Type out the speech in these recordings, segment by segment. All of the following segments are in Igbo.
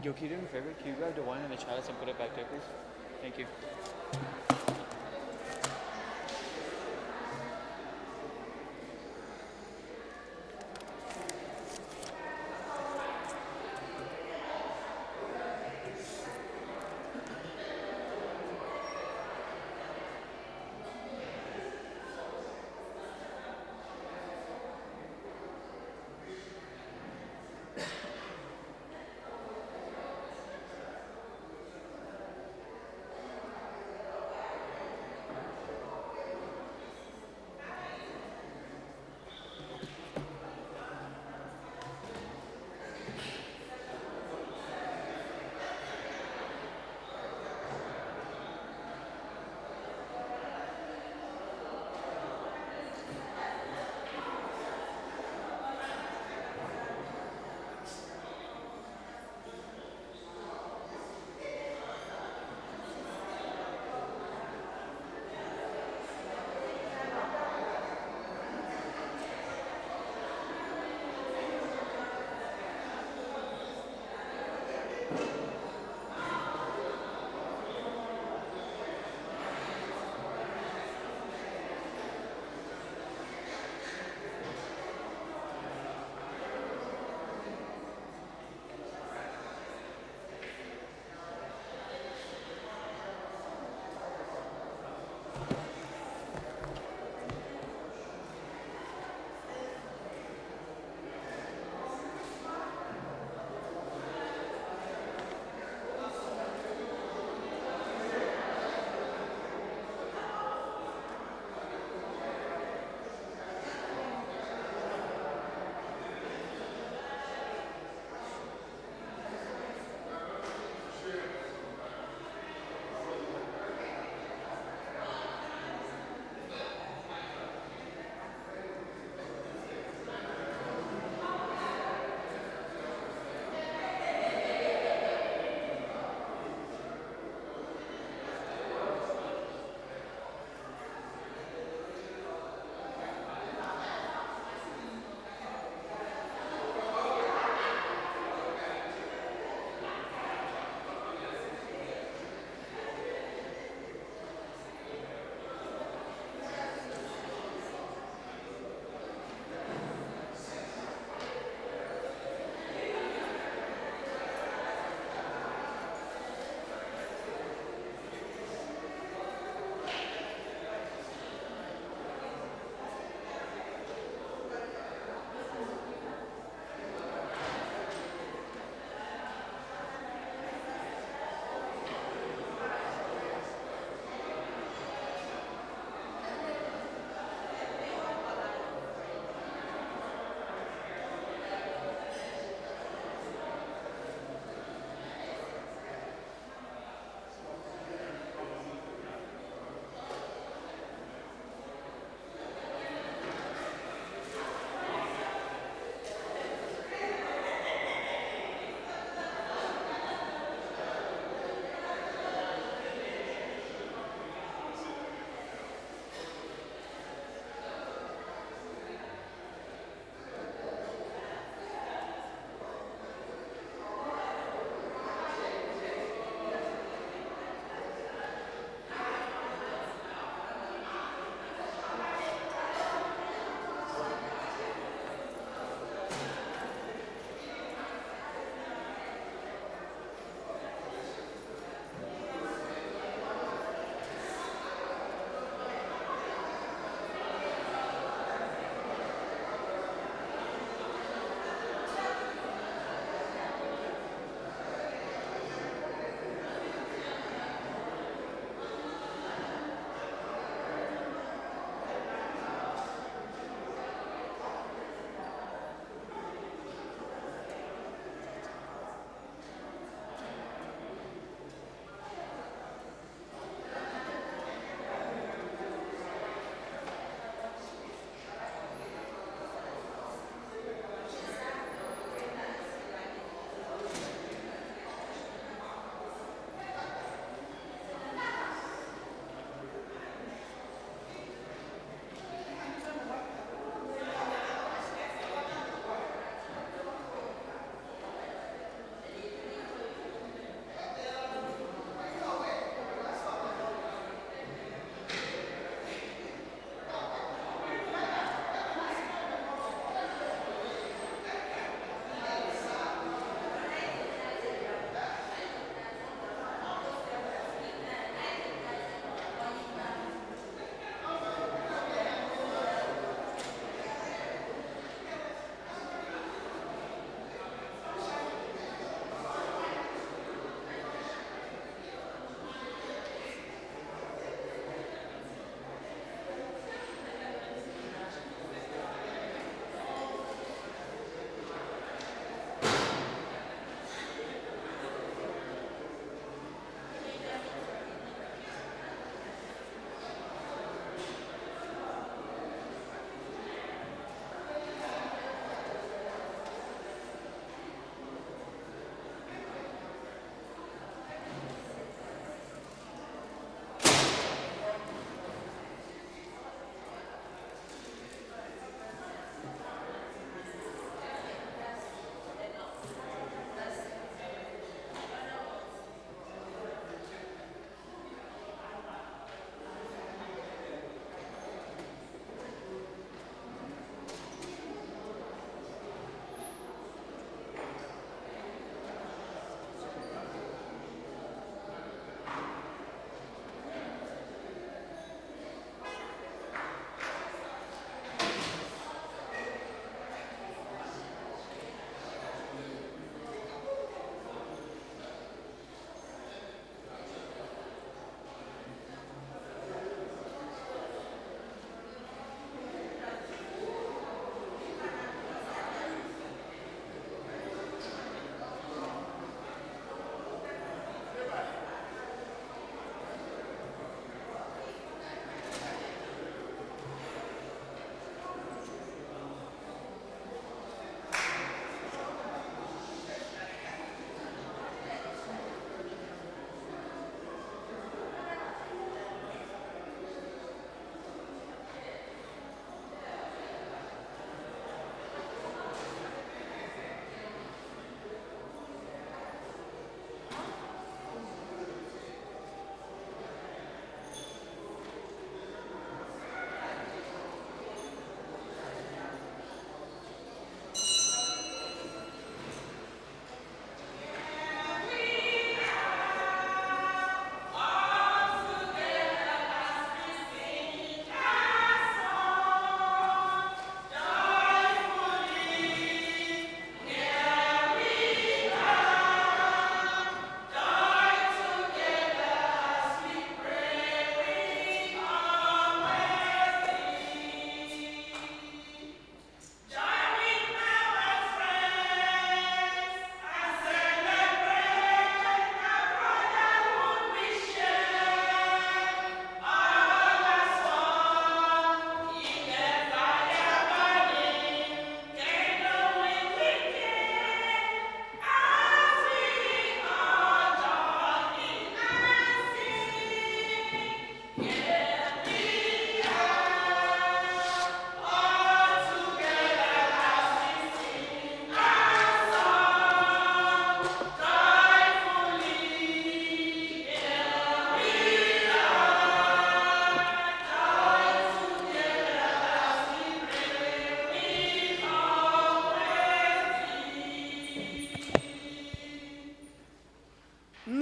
Yo, can you do me a favor? Can you grab the wine and the chalice and put it back there, please? Thank you.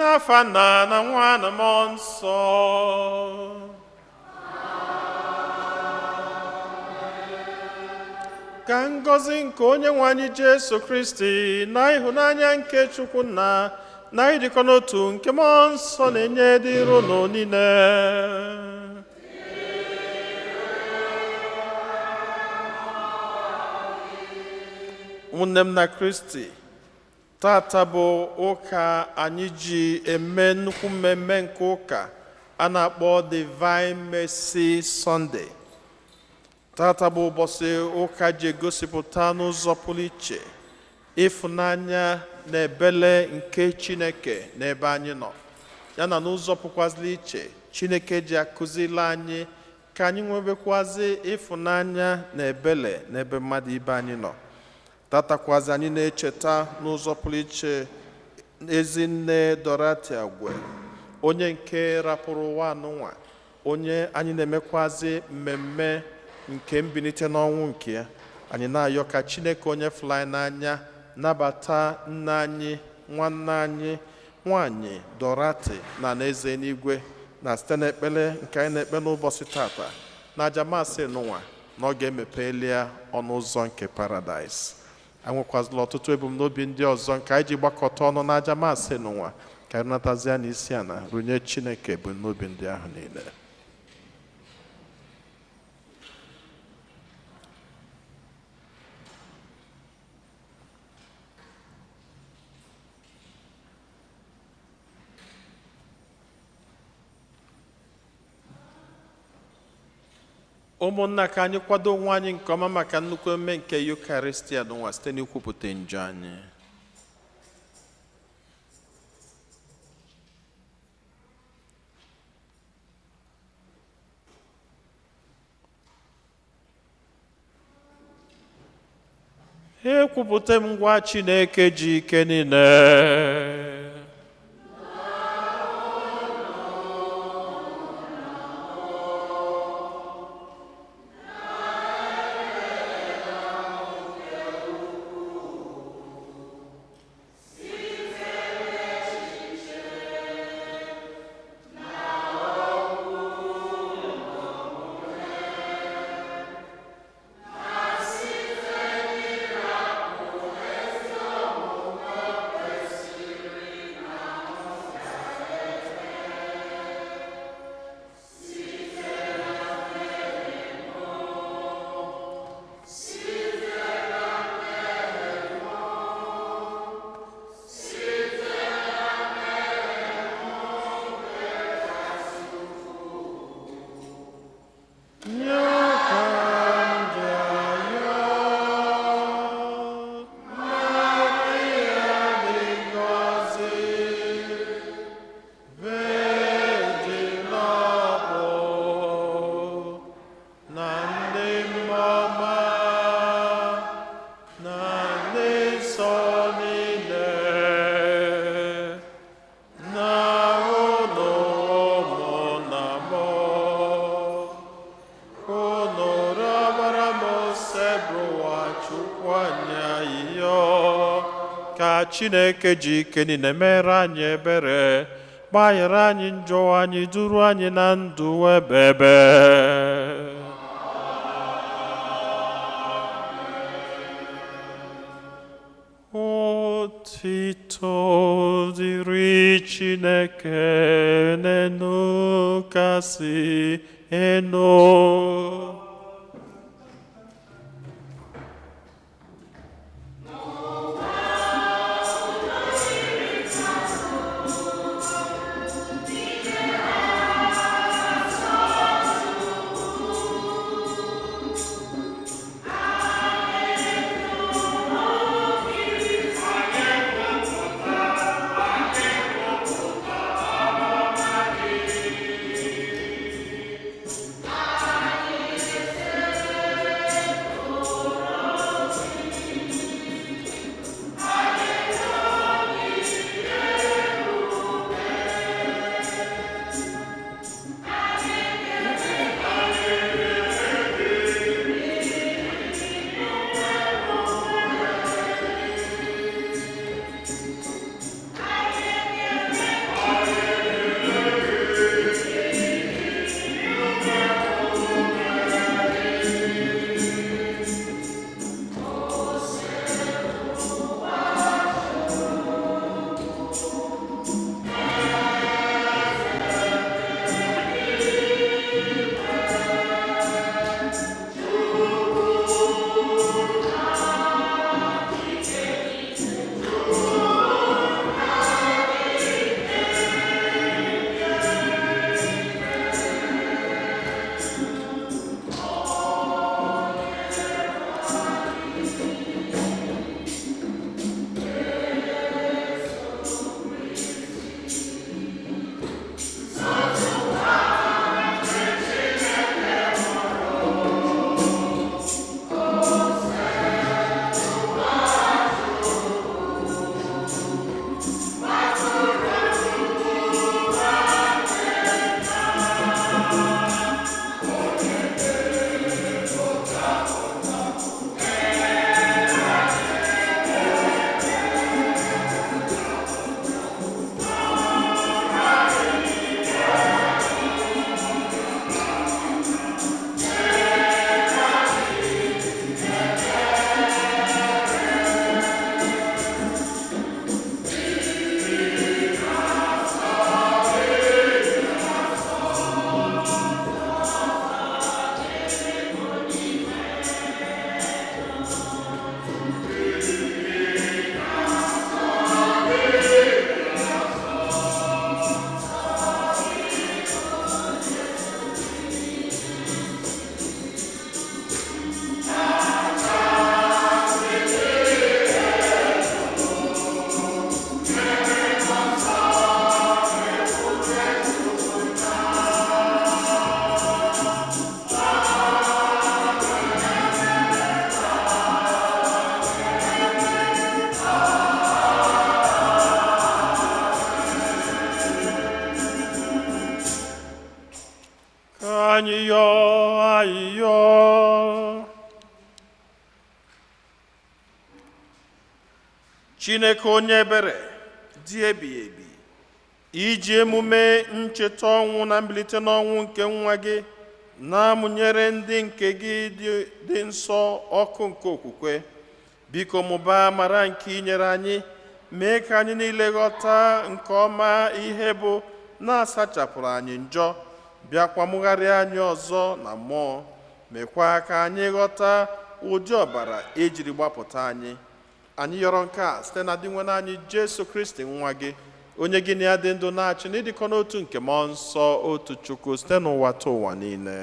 N'afa Nna na Nwa na Mmụọ Nsọ. Ka ngọzi nke onye nwe anyị Jesu Kristi na ịhụnanya nke Chukwu Nna na ịdịkọ n'otu nke Mmụọ Nsọ na-enye dịrị unu niile. Ụmụnne m na Kristi, tata bụ ụka anyị ji eme nnukwu mmemme nke ụka a na-akpọ Divine Mercy Sunday. Tata bụ ụbọchị ụka ji egosipụta n'ụzọ pụrụ iche ịfụnanya na ebele nke Chineke n'ebe anyị nọ, ya na n'ụzọ pụkwazịrị iche Chineke ji akụziri anyị ka anyị nwebekwazi ịfụnanya na ebele n'ebe mmadụ ibe anyị nọ. Tatakwazi anyị na-echeta n'ụzọ pụrụ iche Ezinne Doratia Gwe, onye nke rapụrụ ụwa anụnwa, onye anyị na-emekwazi mmemme nke mbilite n'ọnwụ nke ya. Anyị na-ayọ ka Chineke onye fụrụ anyị n'anya nabata nne anyị, nwanne anyị nwanyị Dorati na n'eze n'igwe, na site n'ekpere nke anyị na-ekpe n'ụbọchị tata na aja masị nụnwa, na ọ ga-emepelia ọnụ ụzọ nke paradaịs. Anwekwazịla ọtụtụ ebumnobi ndị ọzọ nke anyị ji gbakọta ọnụ n'aja masị n'ụwa, ka anyị natazie n'isi ana runye Chineke ebumnobi ndị ahụ niile. Ụmụnna, ka anyị kwado onwe anyị nke ọma maka nnukwu emume nke Yukaristia n'ụwa site n'ikwupụta njọ anyị. Ekwupụta m ngwa Chineke ji ike niile na ndị mmụọ na ndị nsọ niile na unu ụmụnna m, unu rịọbara m Osebụrụwa Chukwu anyị ayịyọ, ka Chineke ji ike niile mere anyị ebere, gbaghara anyị njọ anyị, duru anyị na ndụ ebebe. Otito dịrị Chineke n'enu kasị enu. Chineke onye ebere dị ebighị ebi, iji emume ncheta ọnwụ na mbilite n'ọnwụ nke nwa gị na-amụnyere ndị nke gị dị nsọ ọkụ nke okwukwe, biko mụbaa amara nke inyere anyị, mee ka anyị niile ghọta nke ọma ihe bụ na-asachapụrụ anyị njọ, bịakwa mụgharịa anyị ọzọ na mmụọ, mekwa ka anyị ghọta ụdị ọbara ejiri gbapụta anyị. Anyị yọrọ nke a site na Dinwenụ anyị Jesu Kristi, nwa gị, onye gị na ya dị ndụ na-achị n'ịdịkọ n'otu nke Mmụọ Nsọ, otu Chukwu, site n'ụwa ta ụwa niile.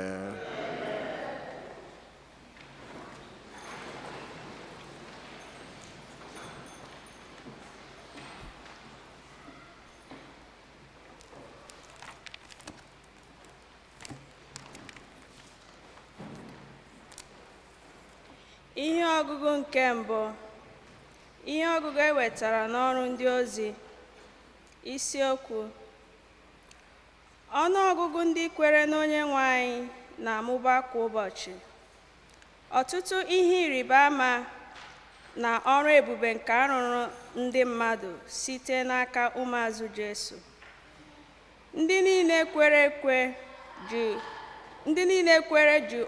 Ihe ọgụgụ nke mbụ. Ihe ọgụgụ e wetara n'Ọrụ Ndị Ozi. Isiokwu: Ọnụọgụgụ ndị kwere n'Onye nwe anyị na-amụba kwa ụbọchị. Ọtụtụ ihe ịrịba ama na ọrụ ebube nke arụrụ ndị mmadụ site n'aka ụmụazụ Jesu. Ndị niile kwere ekwe ji ndị niile kwere ji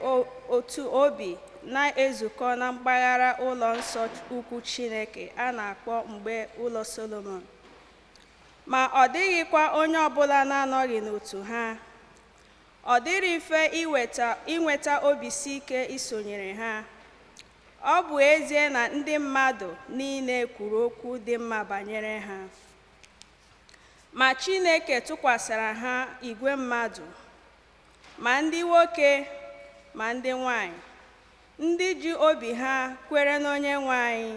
otu obi na-ezukọ na mpaghara ụlọ nsọ ukwu Chineke a na-akpọ mgbe ụlọ Solomọn. Ma ọ dịghịkwa onye ọbụla na-anọghị n'otu ha. Ọ dịrị mfe inweta obisi ike isonyere ha. Ọ bụ ezie na ndị mmadụ niile kwuru okwu dị mma banyere ha. Ma Chineke tụkwasịra ha igwe mmadụ, ma ndị nwoke ma ndị nwanyị, ndị ji obi ha kwere n'Onye nwe anyị,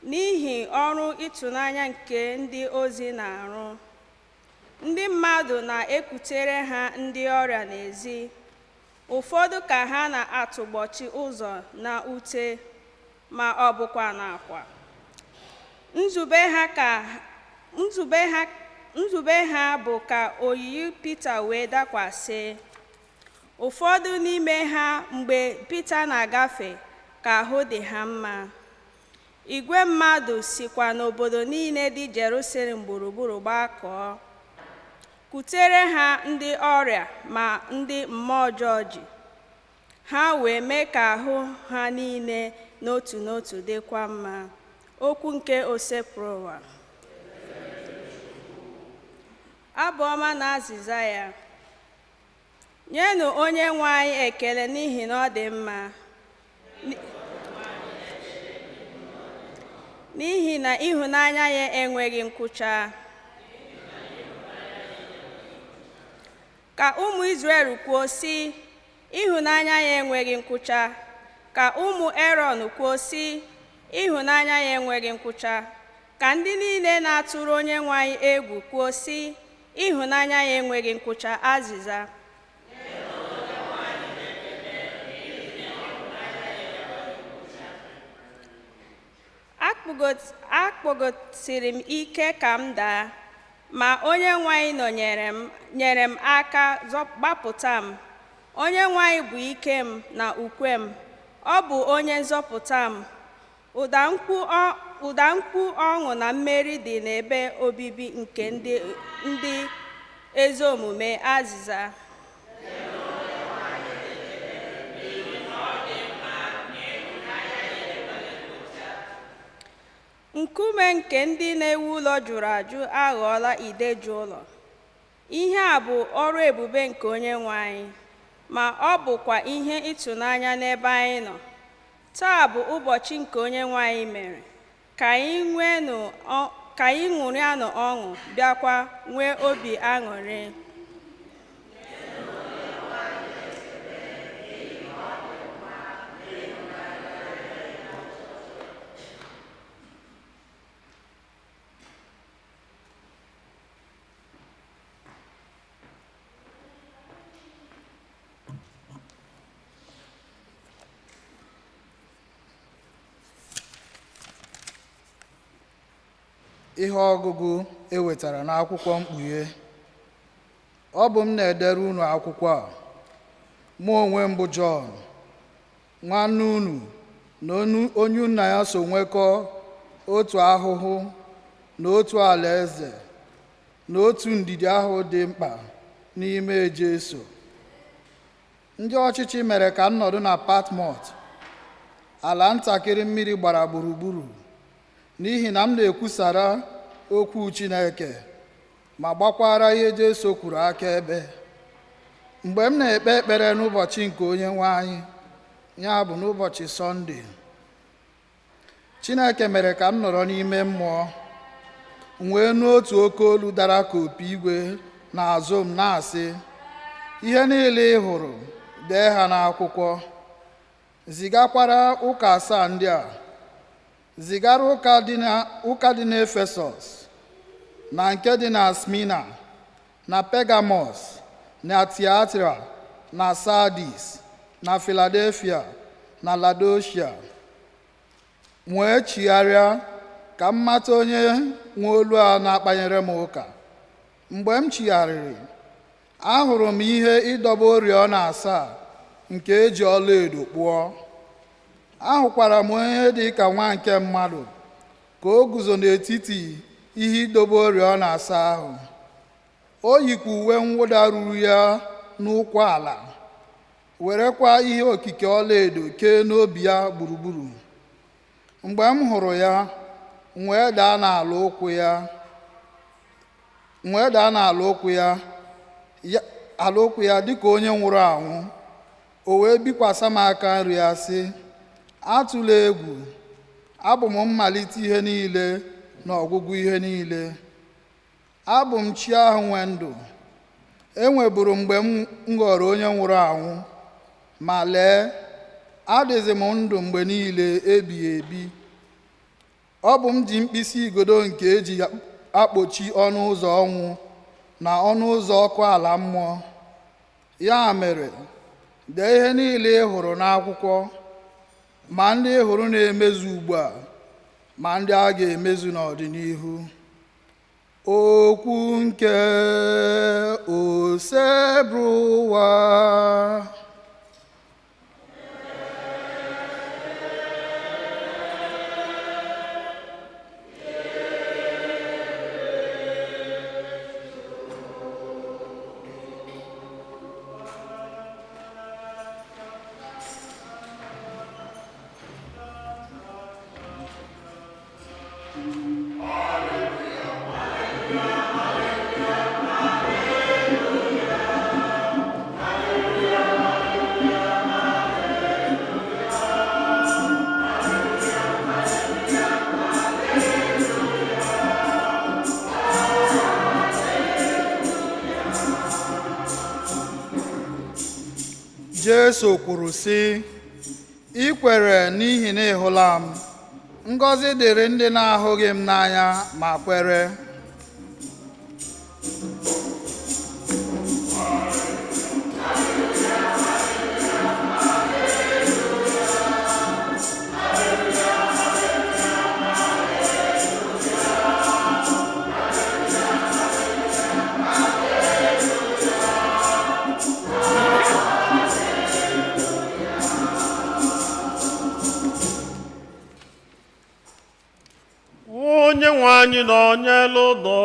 n'ihi ọrụ ịtụnanya nke ndị ozi na-arụ. Ndị mmadụ na-ekutere ha ndị ọrịa n'ezi, ụfọdụ ka ha na-atụgbọchi ụzọ na ute ma ọ bụkwa n'akwa. Nzube ha bụ ka oyiyi Pita wee dakwasị ụfọdụ n'ime ha mgbe Pita na-agafe, ka ahụ dị ha mma. Igwe mmadụ sikwa n'obodo niile dị Jerusalem gburugburu gbakọọ, kutere ha ndị ọrịa ma ndị mmụọ ọjọọ ji. Ha wee mee ka ahụ ha niile n'otu n'otu dịkwa mma. Okwu nke Osebụrụwa. Abụ ọma na azịza ya. Nyenụ Onye nwe anyị ekele n'ihi na ọ dị mma, n'ihi na ịhụnanya ya enweghị nkwụcha. Ka ụmụ Izrel kwuo sị, ịhụnanya ya enweghị nkwụcha. Ka ụmụ Erọn kwuo sị, ịhụnanya ya enweghị nkwụcha. Ka ndị niile na-atụrụ Onye nwe anyị egwu kwuo sị, ịhụnanya ya enweghị nkwụcha. Azịza. Akpọgosiri m ike ka m daa, ma Onye nwe anyị nọnyere m, nyere m aka gbapụta m. Onye nwe anyị bụ ike m na ukwe m, ọ bụ onye nzọpụta m. Ụda mkpu ọṅụ na mmeri dị n'ebe obibi nke ndị ezi omume. Azịza. Nkume nke ndị na-ewu ụlọ jụrụ ajụ aghọọla ideji ụlọ. Ihe a bụ ọrụ ebube nke Onye nwe anyị, ma ọ bụkwa ihe ịtụnanya n'ebe anyị nọ. Taa bụ ụbọchị nke Onye nwe anyị mere, ka anyị ṅụrịanụ ọṅụ, bịakwa nwee obi aṅụrị. Ihe ọgụgụ e wetara n'akwụkwọ Mkpughe. Ọ bụ m na-edere unu akwụkwọ a, mụ onwe m bụ Jọn, nwanne unu na onye unu na ya so nwekọọ Otu ahụhụ na otu alaeze na otu ndidi ahụ dị mkpa n'ime Jesu. Ndị ọchịchị mere ka m nọdụ na Patmọt, ala ntakịrị mmiri gbara gburugburu, n'ihi na m na-ekwusara okwu Chineke ma gbakwara ihe Jesu kwuru akaebe. Mgbe m na-ekpe ekpere n'ụbọchị nke Onye nwe anyị, ya bụ n'ụbọchị Sọnde, Chineke mere ka m nọrọ n'ime mmụọ, m wee nụ otu oke olu dara ka opi igwe n'azụ m na-asị, ihe niile ị hụrụ, dee ha n'akwụkwọ, zigakwara ụka asaa ndị a, zigara ụka dị n'Efesọs, na nke dị na Smina, na Pegamọs, na Tiatira, na Sardis, na Filadelfia, na Laodishia. M wee chigharịa ka m mata onye nwe olu a na-akpanyere m ụka. Mgbe m chigharịrị, ahụrụ m ihe ịdọba oriọna asaa nke eji ọlaedo kpụọ. Ahụkwara m onye dị ka nwa nke mmadụ ka o guzo n'etiti ihe ịdọba oriọna asaa ahụ. O yikwa uwe mwụda ruru ya n'ụkwụ ala, werekwa ihe okike ọlaedo kee n'obi ya gburugburu. Mgbe m hụrụ ya, m wee daa n'ala ụkwụ ya, m wee daa n'ala ụkwụ ya, ala ụkwụ ya dịka onye nwụrụ anwụ. O wee bikwasị m aka nri ya sị, atụla egwu, abụ m mmalite ihe niile na ọgwụgwụ ihe niile. Abụ m chi ahụ nwe ndụ. Enweburu mgbe m ghọrọ onye nwụrụ anwụ, ma lee, adịzi m ndụ mgbe niile ebighị ebi. Ọ bụ m ji mkpịsị igodo nke eji akpọchi ọnụ ụzọ ọnwụ na ọnụ ụzọ ọkụ ala mmụọ. Ya mere, dee ihe niile ị hụrụ n'akwụkwọ, ma ndị ị hụrụ na-emezu ugbu a, ma ndị a ga-emezu n'ọdịnihu. Okwu nke Osebụrụwa. Jesu kwuru sị, ị kwere n'ihi na ị hụla m. Ngọzi dịrị ndị na-ahụghị m n'anya ma kwere. Onye nwe anyị nọnyere unu.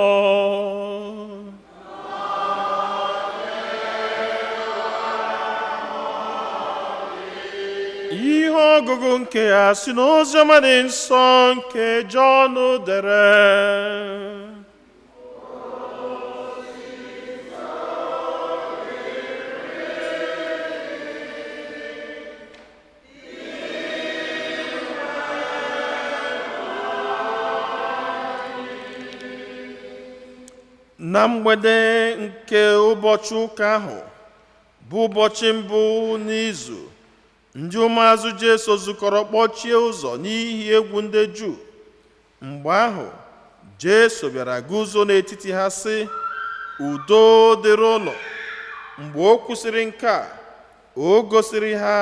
Ihe ọgụgụ nke ya si n'oziọma dị nsọ nke Jọn dere. Na mgbede nke ụbọchị ụka ahụ bụ ụbọchị mbụ n'izu, ndị ụmụazụ Jesu zukọrọ kpọchie ụzọ n'ihi egwu ndị Juu. Mgbe ahụ, Jesu bịara guzo n'etiti ha sị, udo dịrị ụnụ. Mgbe o kwusịrị nke a, o gosiri ha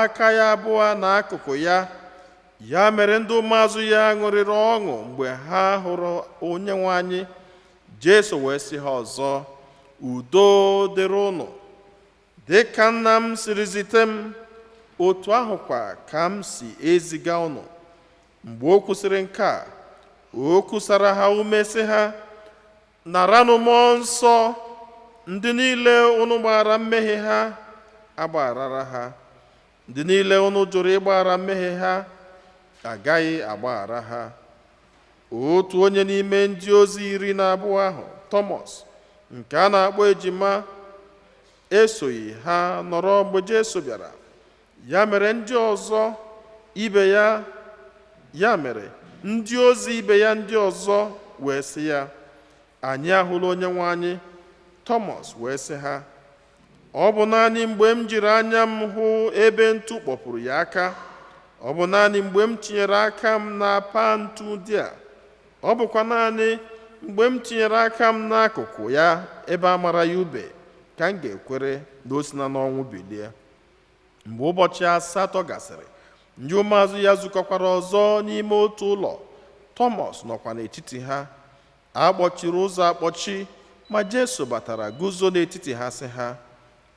aka ya abụọ na akụkụ ya. Ya mere ndị ụmụazụ ya ṅụrịrị ọṅụ mgbe ha hụrụ Onyenwe anyị. Jesu wee sị ha ọzọ, udo dịrị ụnụ. Dị ka nna m siri zite m, otu ahụkwa ka m si eziga ụnụ. Mgbe o kwusịrị nke a, O kusara ha ume sị ha, naranụ mmụọ nsọ. Ndị niile unu gbaghara mmehie ha, agbagharara ha. Ndị niile unu jụrụ ịgbaghara mmehie ha, agaghị agbaghara ha. Otu onye n'ime ndị ozi 12 ahụ, Tọmọs, nke a na-akpọ Ejima, esoghị ha nọrọ mgbe Jesu bịara. Ya mere ndị ọzọ ibe ya ya mere ndị ozi ibe ya ndị ọzọ wee sị ya, anyị ahụla onye nwe anyị. Tọmọs wee sị ha, ọ bụ naanị mgbe m jiri anya m hụ ebe ntu kpọpụrụ ya aka, ọ bụ naanị mgbe m tinyere aka m na apa ntu dị a, ọ bụkwa naanị mgbe m tinyere aka m n'akụkụ ya ebe a mara ya ube, ka m ga-ekwere na o si na n'ọnwụ bilie. Mgbe ụbọchị 8 gasịrị, ndị ụmụazụ ya zukọkwara ọzọ n'ime otu ụlọ. Tọmọs nọkwa n'etiti ha. A kpọchiri ụzọ akpọchi, ma Jesu batara guzo n'etiti ha sị ha,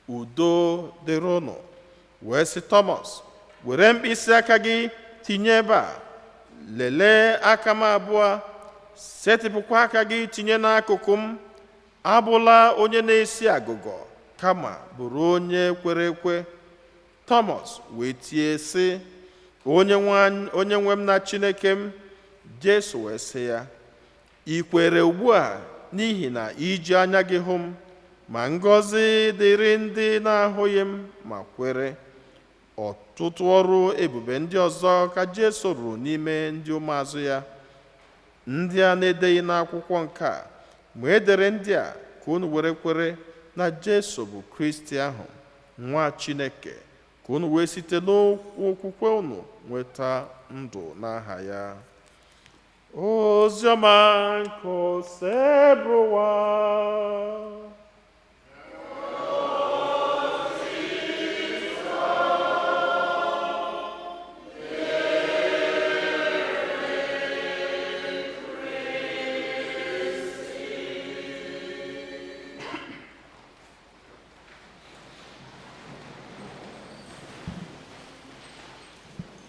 udo dịrị unu. Wee sị Tọmọs, were mkpịsị aka gị tinye ebe a, lelee aka m abụọ, setịpụkwa aka gị tinye n'akụkụ m. Abụla onye na-esi agụgọ, kama bụrụ onye kwere ekwe. Tọmọs wee tie sị, onye nwe m na Chineke m. Jesu wee sị ya, ị kwere ugbu a n'ihi na iji anya gị hụ m, ma ngọzi dịrị ndị na-ahụghị m ma kwere. Ọtụtụ ọrụ ebube ndị ọzọ ka Jesu rụrụ n'ime ndị ụmụazụ ya, ndị a na-edeghị n'akwụkwọ nke a, ma e dere ndị a ka unu were kwere na Jesu bụ Kristi ahụ, nwa Chineke, ka unu wee site n'okwukwe unu nweta ndụ n'aha ya. Oziọma nke Osebụrụwa.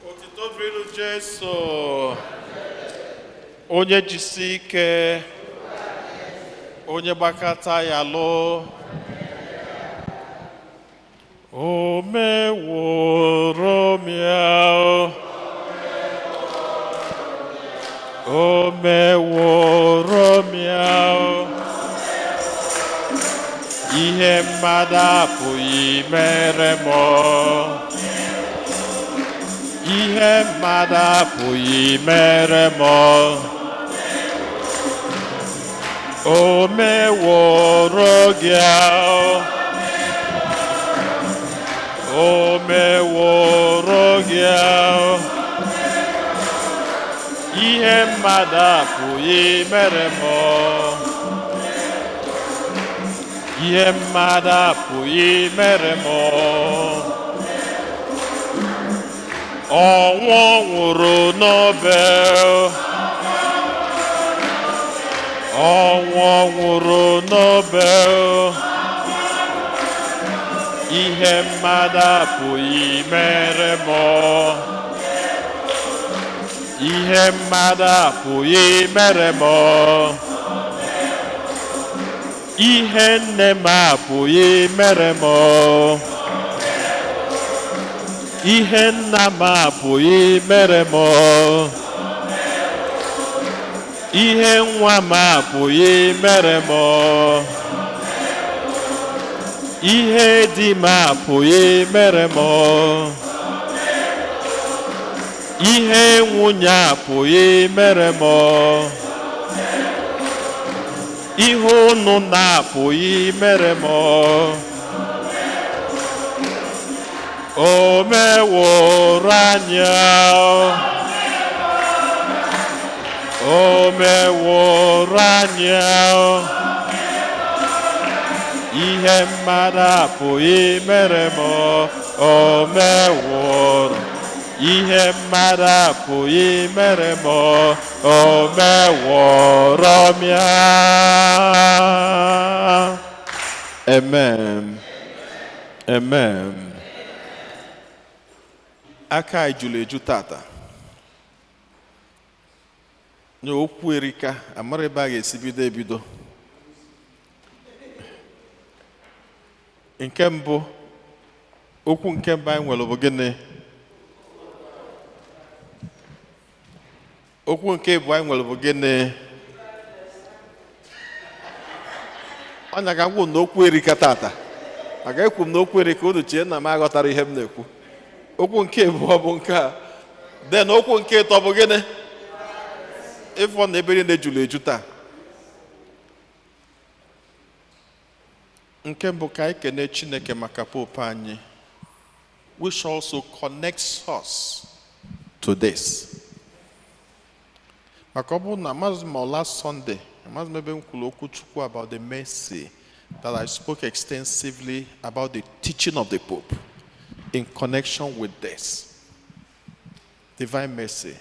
Otito dịrị Jesu. Onye jisi ike, onye gbakọta ya lụ. O meworo m ya, o meworo m ya, ihe mmadụ apụghị mere m, ihe mmadụ apụghị mere m, o meworo gị, o meworo gị, ihe mmadụ apụghị mere m, ihe mmadụ apụghị mere m. Ọnwụ nwụrụ n'obe, ọnwụ nwụrụ n'obe, ihe mmadụ apụghị mere m, ihe mmadụ apụghị mere m, ihe nne m apụghị mere m, ihe nna m apụghị mere m, ihe nwa m apụghị mere m, ihe di m apụghị mere m, ihe nwunye apụghị mere m, ihe unu na-apụghị mere m, o meworo anyị, o meworo anyị, ihe mmadụ apụghị mere m, o meworo, ihe mmadụ apụghị mere m, o meworo m ya. Amen. Amen. Aka anyị juru eju tata. Na okwu erika, amara ebe a ga-esi bido ebido. Nke mbụ, okwu nke mbụ anyị nwere bụ gịnị? Okwu nke abụọ anyị nwere bụ gịnị? Ọnya ga-agwụ na okwu erika tata. Maka ekwu m na okwu erika, unu chee na m aghọtara ihe m na-ekwu. Okwu nke abụọ bụ nke a. Then okwu nke ịtọ bụ gịnị? Ịfọ na ebe niile juru eju taa. Nke mbụ, ka anyị kene Chineke maka Pope anyị, which also connects us to this. Maka ọ bụrụ na amaghị m, last Sunday, amaghị m ebe m kwuru okwu Chukwu about the mercy, that I spoke extensively about the teaching of the Pope in connection with this divine mercy.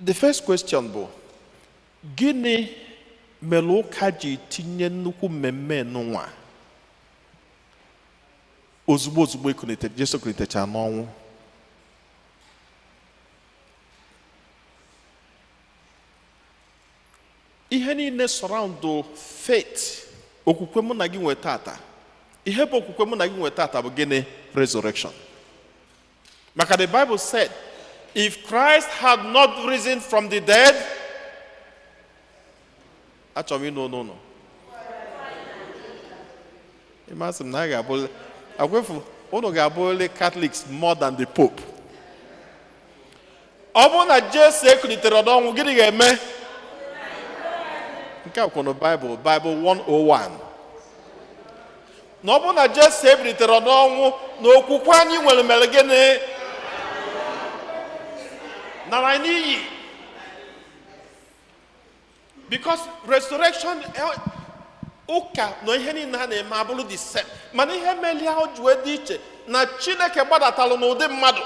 The first question bụ, gịnị mere ụka ji tinye nnukwu mmemme n'ụwa ozugbo ozugbo ekunite Jesu kunitechara n'ọnwụ? Ihe niile surround faith, okwukwe mụ na gị nwee tata, ihe bụ okwukwe mụ na gị nwee tata bụ gịnị? Resurrection. Maka the Bible said, if Christ had not risen from the dead, achọrọ m ịnụ ọnụ ụnụ. Ịmasị m na a ga-abụ agwefu unu ga-abụrịrị Catholics more than the Pope. Ọ bụrụ na Jesu ekulitere n'ọnwụ, gịnị ga-eme? Nke a kwuru Bible, Bible 101, na ọ bụrụ na Jesu ebilitere n'ọnwụ, na okwukwe anyị nwere mere gịnị? Nara n'iyi. Because resurrection, ụka na ihe niile ha na-eme abụrụ the same, mana ihe melie ahụ ji wee dị iche na Chineke gbadatalụ n'ụdị mmadụ,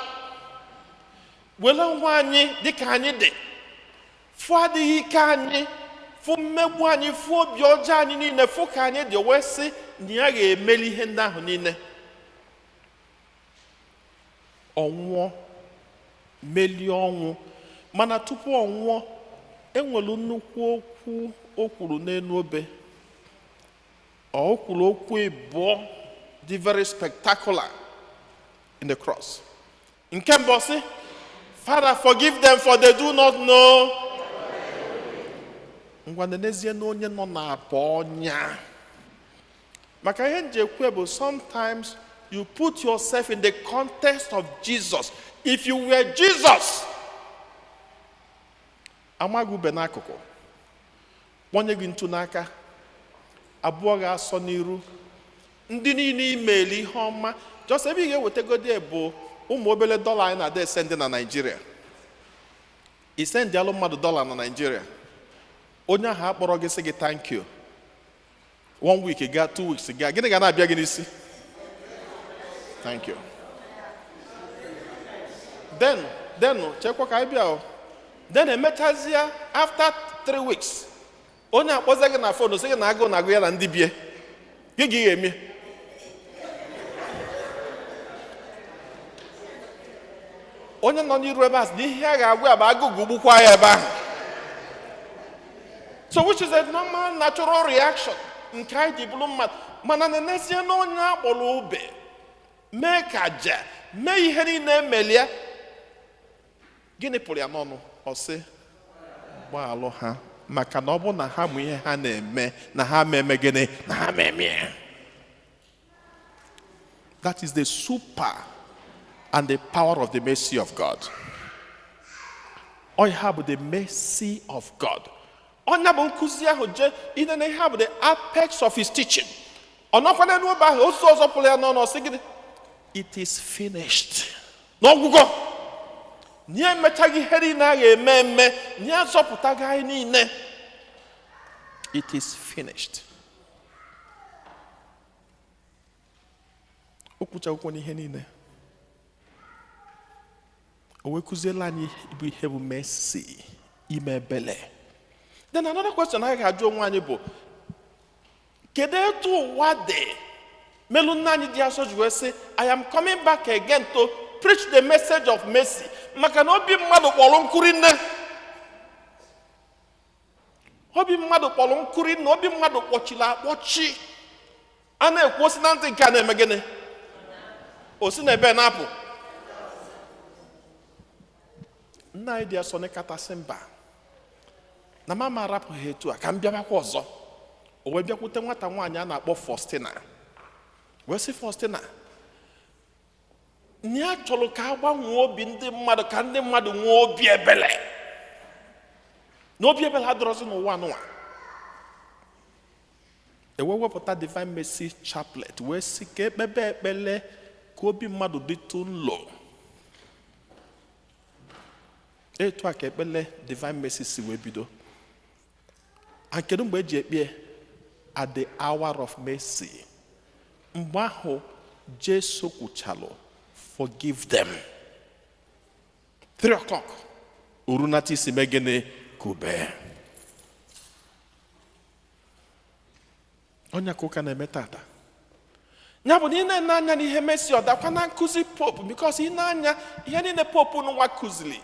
were nwa anyị dịka anyị dị, fụ adịghị ike anyị, fụ mmegbu anyị, fụ obi ọjọọ anyị niile, fụ ka anyị dị, wee sị na ya ga-emeli ihe ndị ahụ niile. Ọnwụọ, melie ọnwụ. Mana tupu ọ nwụọ, enwere nnukwu okwu o kwuru n'elu obe. O kwuru okwu ịbụọ dị very spectacular in the cross. Nke mbụ, ọ sị, "Father, forgive them, for they do not know." Ngwa, nenezie na onye nọ na-apụ ọnya. Maka ihe nji ekwu bụ, sometimes you put yourself in the context of Jesus. If you were Jesus, amaghị ube n'akụkụ, kpọnye gị ntu n'aka, abụọ ga-asọ n'iru ndị niile imeeli ihe ọma. Just ebe ị ga-ewetagodi bụ ụmụ obere dọla anyị na-ada ese ndị na Naịjirịa. Isendịalụ mmadụ dọla na Naịjirịa, onye ahụ akpọrọ gị sị gị thank you, one week gaa, 2 weeks gaa, gịnị ga na-abịa gị n'isi? Thank you. Then chekwa ka anyị bịa o. Then emechazie, after 3 weeks, onye akpọzie gị na phone sị gị na agụụ na-agụ ya na ndị bie gị, gị ga-eme. Onye nọ n'iru ebe a sị na ihe a ga-agwa ya bụ agụụ gbukwa ya ebe ahụ. So which is a normal natural reaction nke anyị ji bụrụ mmadụ. Mana na n'ezie na onye akpọrọ ube mee ka je mee ihe niile emelie, gịnị pụrụ ya n'ọnụ? Ọ sị, gbaalụ ha, maka na ọ bụ na ha mụ ihe ha na-eme, na ha ma eme gịnị? Na ha ma eme ya. That is the super and the power of the mercy of God. Ọ ya bụ the mercy of God. Ọnya bụ nkụzi ahụ je ine na ihe a bụ the apex of his teaching. Ọ nọkwa n'elu obe ahụ, otu ọzọ pụrụ ya n'ọnụ, ọ sị gịnị? "It is finished." N'ọgwụgwọ na ya emechaghị ihe niile a ga-eme eme, na ya zọpụtaghị anyị niile. "It is finished." O kwuchakwukwo n'ihe niile, o wee kụziela anyị bụ ihe bụ mercy, ime ebele. Then another question anyị ga-ajụ onwe anyị bụ, kedu etu ụwa dị melu nna anyị dị asọ ji wee sị, "I am coming back again to Preach the message of mercy, maka na obi mmadụ kpọrọ nkụri nne, obi mmadụ kpọrọ nkụri nne, obi mmadụ kpọchiri akpọchi. A na-ekwu osi na ntị nke a na-eme gịnị, o si na ebe na-apụ. Nna anyị dị asọ n'ịkatasị mba na mama arapụghị etu a ka m bịabakwa ọzọ. O wee bịakwute nwata nwaanyị a na-akpọ Faustina, wee sị Faustina na ya chọrọ ka a gbanwee obi ndị mmadụ, ka ndị mmadụ nwee obi ebele, na obi ebele adịrọzi n'ụwa nụwa. Ewee wepụta Divine Mercy Chaplet, wee sị ka ekpebe ekpele ka obi mmadụ dịtụ nlo. Etu a ka ekpele Divine Mercy si wee bido. And kedu mgbe eji ekpe? At the hour of mercy, mgbe ahụ Jesu kwuchalụ, "Forgive them." 3 o'clock orunata isi mee gịnị? Kube onye ka ụka na-eme tata. Ya bụ na ị na-ene anya n'ihe mesi, ọ dakwa na nkụzi Pope, because ị na-anya ihe niile Pope nwa kụziri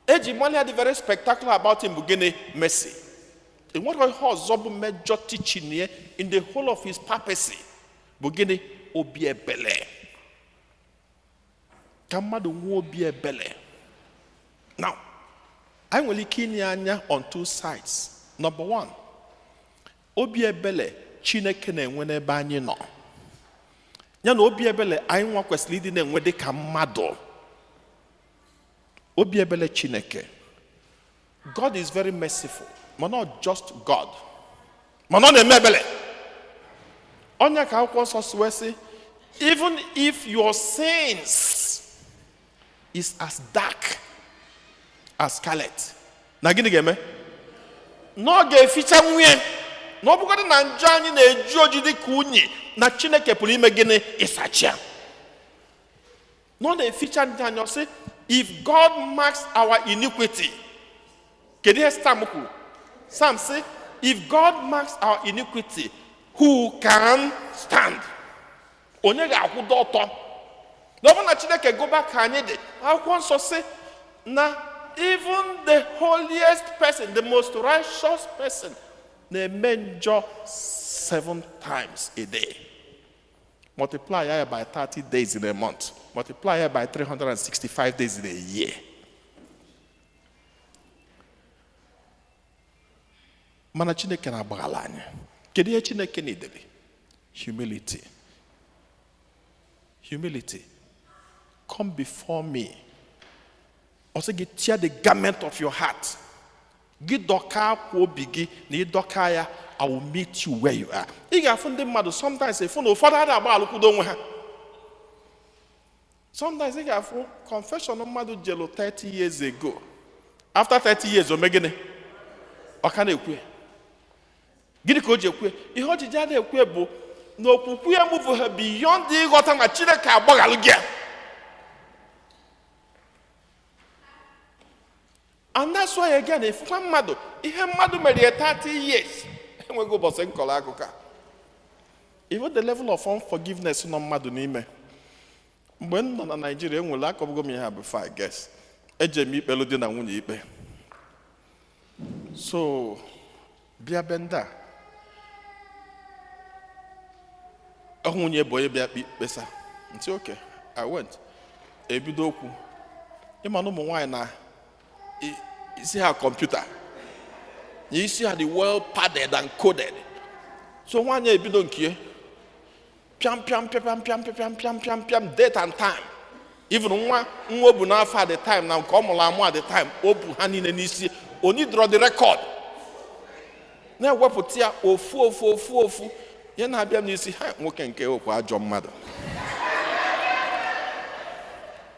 eji mali ya dị very spectacular about him bụ gịnị? Mercy. Enwere ihe ọzọ bụ major teaching ya in the whole of his papacy bụ gịnị? Obi ebele, ka mmadụ nwee obi ebele. Now, anyị nwere ike inye anya on two sides. Number one, obi ebele Chineke na-enwe n'ebe anyị nọ, ya na obi ebele anyị nwa kwesịrị ịdị na-enwe dị ka mmadụ. Obi ebele Chineke, God is very merciful, but not just God, mana ọ na-eme ebele. Onye ka akwụkwọ nsọ si wee sị, "Even if your sins is as dark as scarlet," na gịnị ga-eme? Na ọ ga-eficha nwunye, na ọ bụgodị na njọ anyị na-eji oji dị ka unyi, na Chineke pụrụ ime gịnị? Ịsacha ya. Na ọ na-eficha njọ anyị. Ọ sị, "If God marks our iniquity," kedu ihe Psalm kwuru? Psalm sị, "If God marks our iniquity, who can stand?" Onye ga-akwụdo ọtọ na ọ bụrụ na Chineke gụba ka anyị dị? Akwụkwọ nsọ sị na even the holiest person, the most righteous person, na-eme njọ seven times a day. Multiply ya by 30 days in a month, multiply ya by 365 days in a year. Mana Chineke na-agbaghala anyị. Kedu ihe Chineke na-edebe? Humility, humility. "Come before me." Ọ sị gị, "Tear the garment of your heart." Gị dọka akwa obi gị, na ịdọka ya, I will meet you where you are. Ị ga-afụ ndị mmadụ sometimes, ịfụ na ụfọdụ adịghị agba alụkwudo onwe ha. Sometimes ị ga-afụ confession mmadụ jelu 30 years ago. After 30 years, o mee gịnị? Ọ ka na-ekwu ya. Gịnị ka o ji ekwu ya? Ihe ojiji a na-ekwu bụ na okwukwe ya move ha beyond ịghọta na Chineke agbaghalụ gị ya. And that's why again, efukwa mmadụ ihe mmadụ mere ya 30 years, enweghị ụbọchị nkọrọ akụkọ a. Even the level of unforgiveness nọ mmadụ n'ime. Mgbe m nọ na Naijiria, enwere akọbugo m ihe a before, I guess. Eje m ikpelu di na nwunye ikpe, so bịa be ndị a, nwunye bụ onye bịa kpesa ntị. Okay, I went. Ebido okwu. Ịma na ụmụ nwaanyị na isi ha kọmputa na isi ha dị well padded and coded. So nwaanyị ebido nke pịam pịam pịam pịam pịam pịam pịam pịam, date and time, even nwa nwa o bu n'afọ at the time na nke ọ mụrụ amụ at the time, o bu ha niile n'isi. Oni draw the record, na-ewepụta ya ofu ofu ofu ofu. Ya na-abịa m n'isi ha, nwoke nke okwu ajọ mmadụ.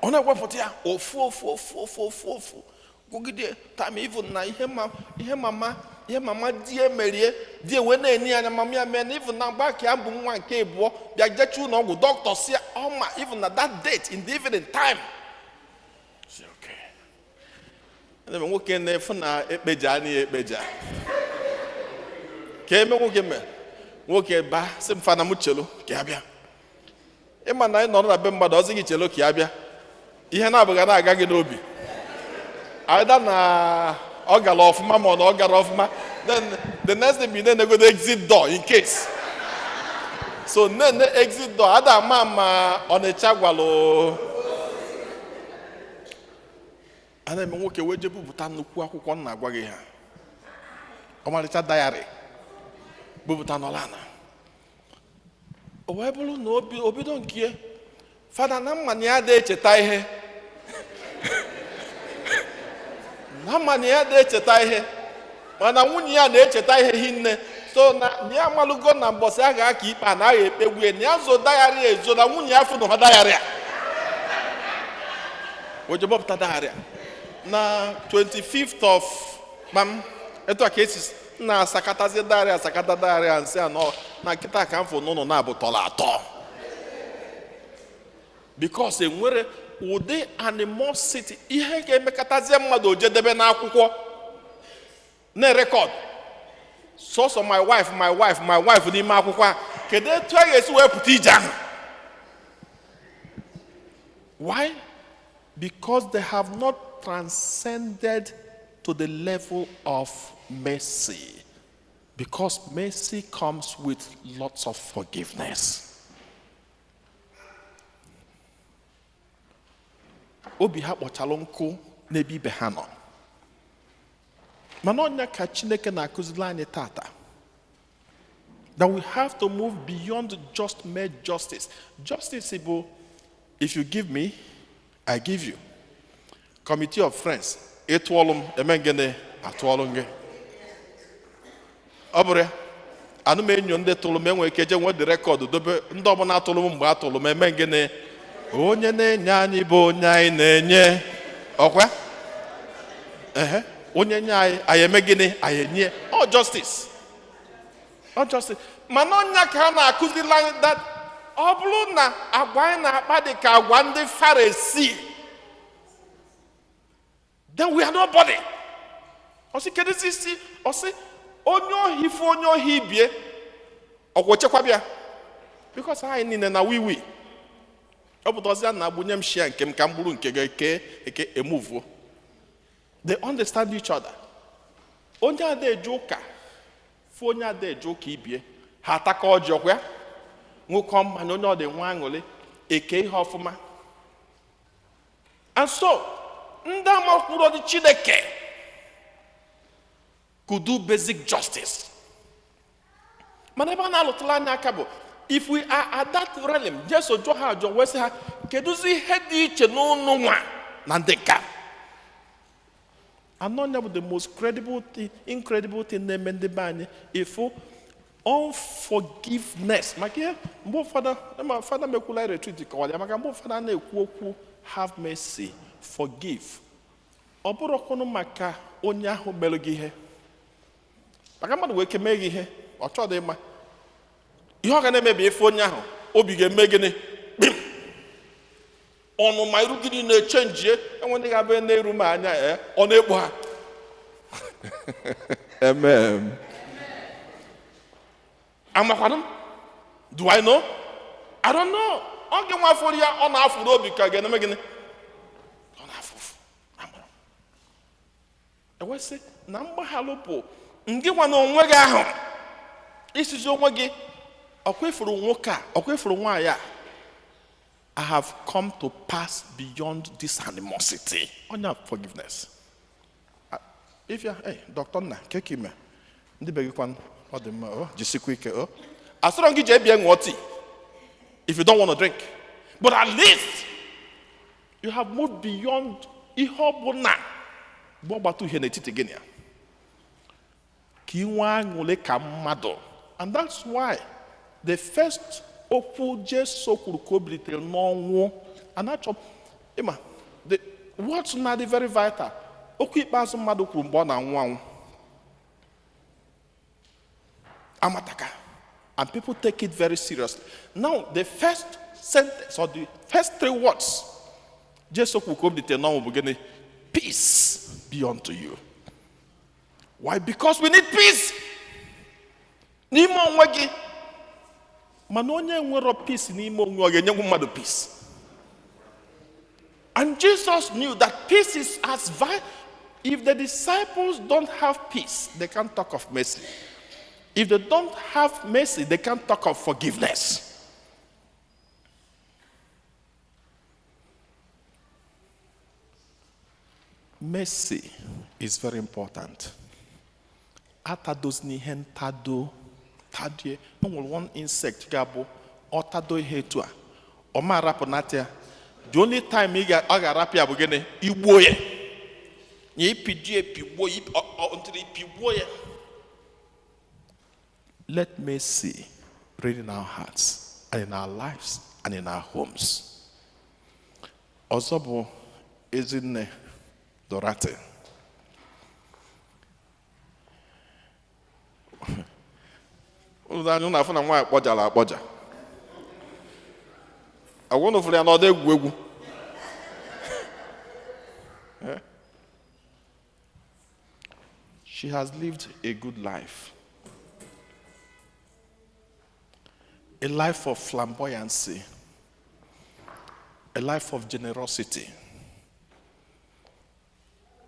Ọ na-ewepụta ya ofu ofu ofu ofu ofu ofu, gwugide time, even na ihe mama, ihe mama die merie die wee na-enye ya anya mama ya mee na even na mgbe aka ya bụ nwa nke abụọ bịa jecha ụlọ ọgwụ, dọkịta si ya ọma, even na that date in the evening time. Sị, okay. Ebe nwoke na-efu na ekpeja anaghị ekpeja ka eme nwoke mee nwoke ba sị m fana m chelu ka ya bịa. Ịma na anyị nọrọ na be mmadụ, ọzọ gị chelo ka ya bịa, ihe na-abụghị na-aga gị n'obi, either na ọ gara ọfụma ma ọ na ọ gara ọfụma. Then the next thing bụ na-enegodo exit door in case. So nne exit door ada ama ma Ọnịcha gwalụ a na-eme. Nwoke wee jee bupụta nnukwu akwụkwọ m na-agwa gị ha, ọmarịcha diary, bupụta n'ọla ana. O wee bụrụ na obido nke ya, fada, na mma na ya dị echeta ihe, na mma na ya dị echeta ihe, mana nwunye ya na-echeta ihe hinne. So na ya amalụgo na mbọsị a ga-aka ikpe a na agha ekpegbu ya, na ya zo diary ezo, na nwunye ya fụnụ ha diary a. O je bọpụta diary a na 25th of kpam. Etu a ka esi na-asakatazi diary, asakata diary a, nsị anọ na nkịta ka m fụ n'ụlọ na-abụ tọrọ atọ, because enwere ụdị animosity ihe ga-emekọtazie mmadụ ojedebe n'akwụkwọ na-erecord sọsọ "my wife, my wife, my wife" n'ime akwụkwọ a. Kedu etu a ga-esi wee pụta ije ahụ? Why? Because they have not transcended to the level of mercy, because mercy comes with lots of forgiveness. Obi ha kpọchalụ nkụ n'ebe ibe ha nọ. Mana ọnya ka Chineke na-akụziri anyị tata, that we have to move beyond just mere justice. Justice bụ if you give me, I give you. Committee of friends, ịtụọlụ m, eme gịnị? Atụọlụ m gị. Ọ bụrụ ya, anụ m enyo ndị tụrụ m, enwere ike je nwee dị record dobe ndị ọbụla atụrụ m. Mgbe atụrụ m, eme gịnị? Onye na-enye anyị bụ onye anyị na-enye. Ọkwa ehe, onye nye anyị, anyị eme gịnị? Anyị enye. Ọ justice, ọ justice. Mana ọnya ka a na-akụziri anyị, that ọ bụrụ na agwa anyị na-akpa dị ka agwa ndị Faresi, then we are nobody. Ọ sị, kedụzi isi? Ọ sị, onye ohi fụ onye ohi bie, ọkwa chekwabịa, because anyị niile na wiwi ọ pụtazi na agbunye m share nke m ka m bụrụ nke gị eke eke emuvuo. They understand each other. Onye ada eje ụka fụ onye ada eje ụka ibie, ha ataka ọjị, ọkwa ya ṅụkọ mmanya, onye ọ dị nwa aṅụrị, eke ihe ọfụma. And so ndị amakwuru dị Chineke could do basic justice. Mana ebe a na-alụtụla anya aka bụ, if we are at that realm, Jesu jụọ ha ajụ wee sị ha, kedụzi ihe dị iche n'ụnụ nwa na ndị nka anọ? Ya bụ the most credible thing, incredible thing na-eme ndị be anyị, ịfụ unforgiveness. Maka ihe mgbe ụfọdụ ma fada mekwula retreat kọwara ya, maka mgbe ụfọdụ a na-ekwu okwu "have mercy", "forgive", ọ bụrụkwanụ maka onye ahụ mere gị ihe. Maka mmadụ wee ke mee gị ihe, ọ chọọ dị mma, ihe ọ ga na-emebi ife onye ahụ, obi ga-eme gịnị? Kpim! Ọnụma iru gịnị na-echenjie. Enwe ndị ga-abụ na-eru m anya, ee, ọ na-ekpo ha. Amen. Amakwanụ m? Do I know? I don't know. Ọ gị nwa afọ ya, ọ na-afụrụ obi ka ga-eme gịnị? Ọ na-afụ ụfụ. Amụrụ ewesị na mgbaghalụ bụ ngị nwa na onwe gị ahụ isizi onwe gị, ọkwa ifuru nwoke a, ọkwa ifuru nwaanyị a, I have come to pass beyond this animosity. Onya forgiveness. If ya, hey, Dr. Nna, keke ime. Ndị be gị kwanụ, ọ dị mma, ọ jisikwa ike, ọ. Asọrọ gị jee bịa ṅụọ tea if you don't want to drink. But at least you have moved beyond ihe ọ bụla bụ ọgbata uhie n'etiti gị na ya. Ka ị nwee aṅụrị ka mmadụ. And that's why the first okwu Jesu kwuru ka o bilitere n'ọnwụ, and achọ ịma the words na dị very vital, okwu ikpeazụ mmadụ kwuru mgbe ọ na-anwụ anwụ amataka, and people take it very seriously. Now, the first sentence or the first three words Jesu kwuru ka o bilitere n'ọnwụ bụ gịnị? "Peace be unto you." Why? Because we need peace n'ime onwe gị. Mana onye nwere peace n'ime onwe, ọ ga-enyenwu mmadụ peace? And Jesus knew that peace is as vital. If the disciples don't have peace, they can't talk of mercy. If they don't have mercy, they can't talk of forgiveness. Mercy is very important. Atadozina ihe ntado tadie. O nwere one insect ga-abụ ọ tado ihe etu a, ọ ma arapụ nata ya. The only time ọ ga-arapụ ya bụ gịnị? Igbuo ya. Ya ipiji epigbuo ya, until ipigbuo ya. Let mercy reign in our hearts and in our lives and in our homes. Ọzọ bụ Ezinne Dorothy. Ụlọ anyị na-afụ na nwaanyị kpọjara akpọja. Agwa unu fụrụ ya na ọ dị egwu egwu. Eh? She has lived a good life. A life of flamboyancy, a life of generosity.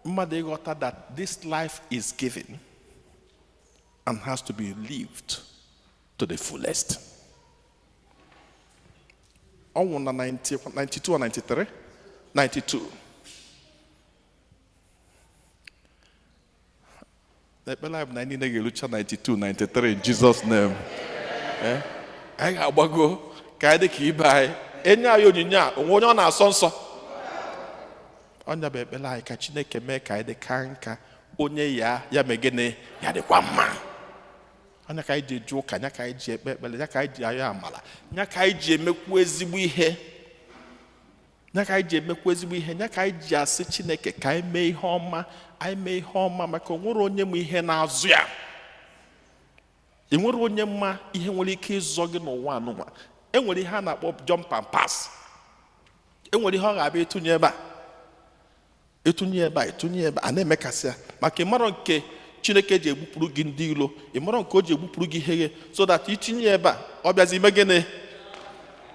Mmadụ ịghọta that this life is given and has to be lived to the fullest. Ọ nwụrụ na 90, 92 or 93? 92. Ekpere anyị bụ na anyị niile ga-erucha 92, 93 in Jesus' name. Eh? Anyị ga-agbago ka anyị dị ka ibe anyị. Enye anyị onyinye a, onwe onye ọ na-asọ nsọ. Ọnya bụ ekpere anyị, ka Chineke mee ka anyị dị ka nka onye ya ya mee gịnị, ya dịkwa mma. Anya ka anyị ji eje ụka, anya ka anyị ji ekpe ekpere, anya ka anyị ji ayọ amala, anya ka anyị ji emekwu ezigbo ihe, anya ka anyị ji emekwu ezigbo ihe, anya ka anyị ji asị Chineke ka anyị mee ihe ọma, anyị mee ihe ọma, maka o nwere onye ma ihe na-azụ ya. E nwere onye mma ihe nwere ike ịzọ gị n'ụwa anụnwa. E nwere ihe a na-akpọ jump and pass. E nwere ihe ọ ga-abịa ịtụnye ebe a, ịtụnye ebe a, ịtụnye ebe a, na-emekasị ya, maka ịmarọ nke Chineke ji egbupụrụ gị ndị ilo, ịmarọ nke o ji egbupụrụ gị ihe gị, so that itinye ebe a, ọ bịazi ime gịnị?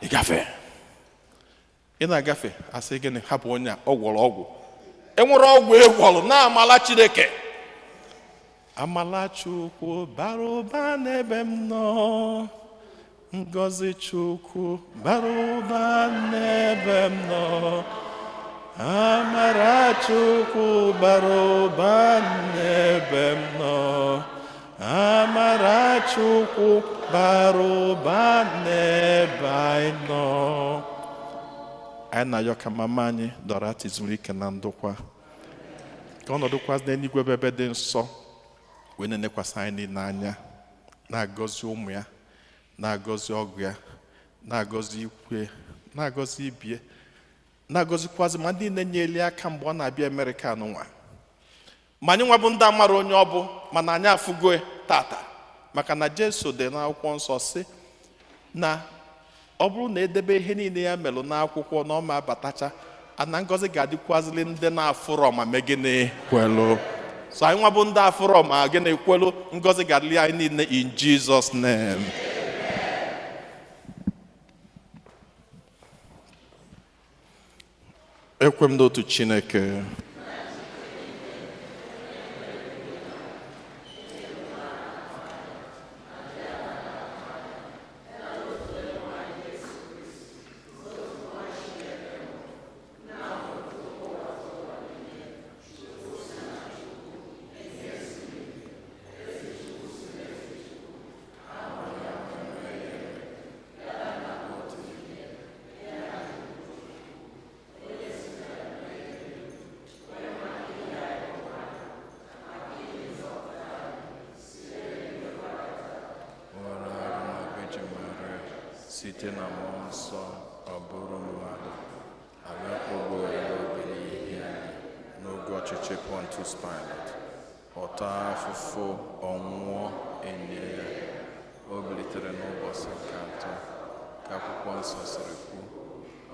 Ị gafe, ị na-agafe, asị gịnị? Hapụ onye a, ọ gwọrọ ọgwụ. Enwere ọgwụ ịgwọrọ na amala Chineke. Amala Chukwu bara ụba n'ebe m nọ, ngọzi Chukwu bara ụba n'ebe m nọ, amara Chukwu bara ụba n'ebe m nọ, amara Chukwu bara ụba n'ebe anyị nọ. Anyị na-ayọ ka mama anyị Dorothy zuru ike na ndokwa, ka ọ nọdụkwazị n'eluigwe bụ ebe dị nsọ wee na-enekwasị anyị niile anya, na-agọzi ụmụ ya, na-agọzi ọgụ ya, na-agọzi ikwu ya, na-agọzi ibie, na-agọzikwazị ma ndị na-enyeli aka mgbe ọ na-abịa Amerịka n'ụwa. Ma anyị nwa bụ ndị amara onye ọ bụ, mana anyị afụgo tata, maka na Jesu dị n'akwụkwọ nsọ sị na ọ bụrụ na edebe ihe niile ya melụ n'akwụkwọ na ọ ma abatacha ana, ngọzi ga-adịkwazili ndị na-afụrọ ma mee gịnị? Kwelụ. So anyị nwa bụ ndị afụrọ ma gịnị? Kwelụ, ngọzi ga-adịrị anyị niile in Jesus' name. Ekwe m n'otu Chineke, Nwere arụ na Virgin Maria, site na mmụọ nsọ ọ bụrụ mmadụ, abịakwụgbo ya n'obe n'ihi anyị n'oge ọchịchị Pontius Pilate, ọ taa afụfụ, ọ nwụọ, enye ya, o bilitere n'ụbọchị nke atọ ka akwụkwọ nsọ siri kwu,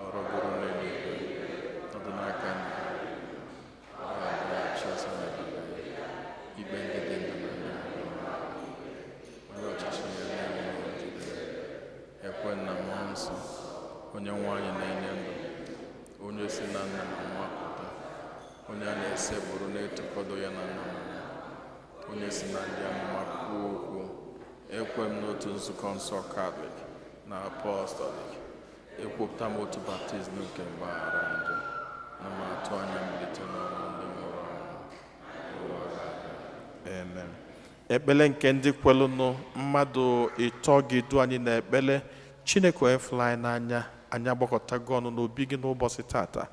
ọ rọgoro n'eluigwe, nọdụ n'aka nna, ọ ga-abịaghachi ọzọ n'ebube ya ikpe ndị dị ndụ na ndị nwụrụ anwụ, onye ọchịchị ya na-enweghị njedebe. nna na nwa pụta, onye a na-esekpụrụ na-etokọdo ya na nna na nwa, onye si na ndị amụma kwuo okwu. Ekwe m n'otu nzukọ nsọ Katọlik na Apọstọlik. Ekwupụta m otu baptizim nke mgbaghara njọ, na m atụ anya mbilite n'ọnwụ ndị nwụrụ anwụ n'ụwa ga-abịa. Amen. Ekpele nke ndị kwelụnụ mmadụ ịtọ gị du anyị n'ekpele. Chineke onye fụrụ anyị n'anya, anyị agbakọtago ọnụ n'obi gị n'ụbọchị tata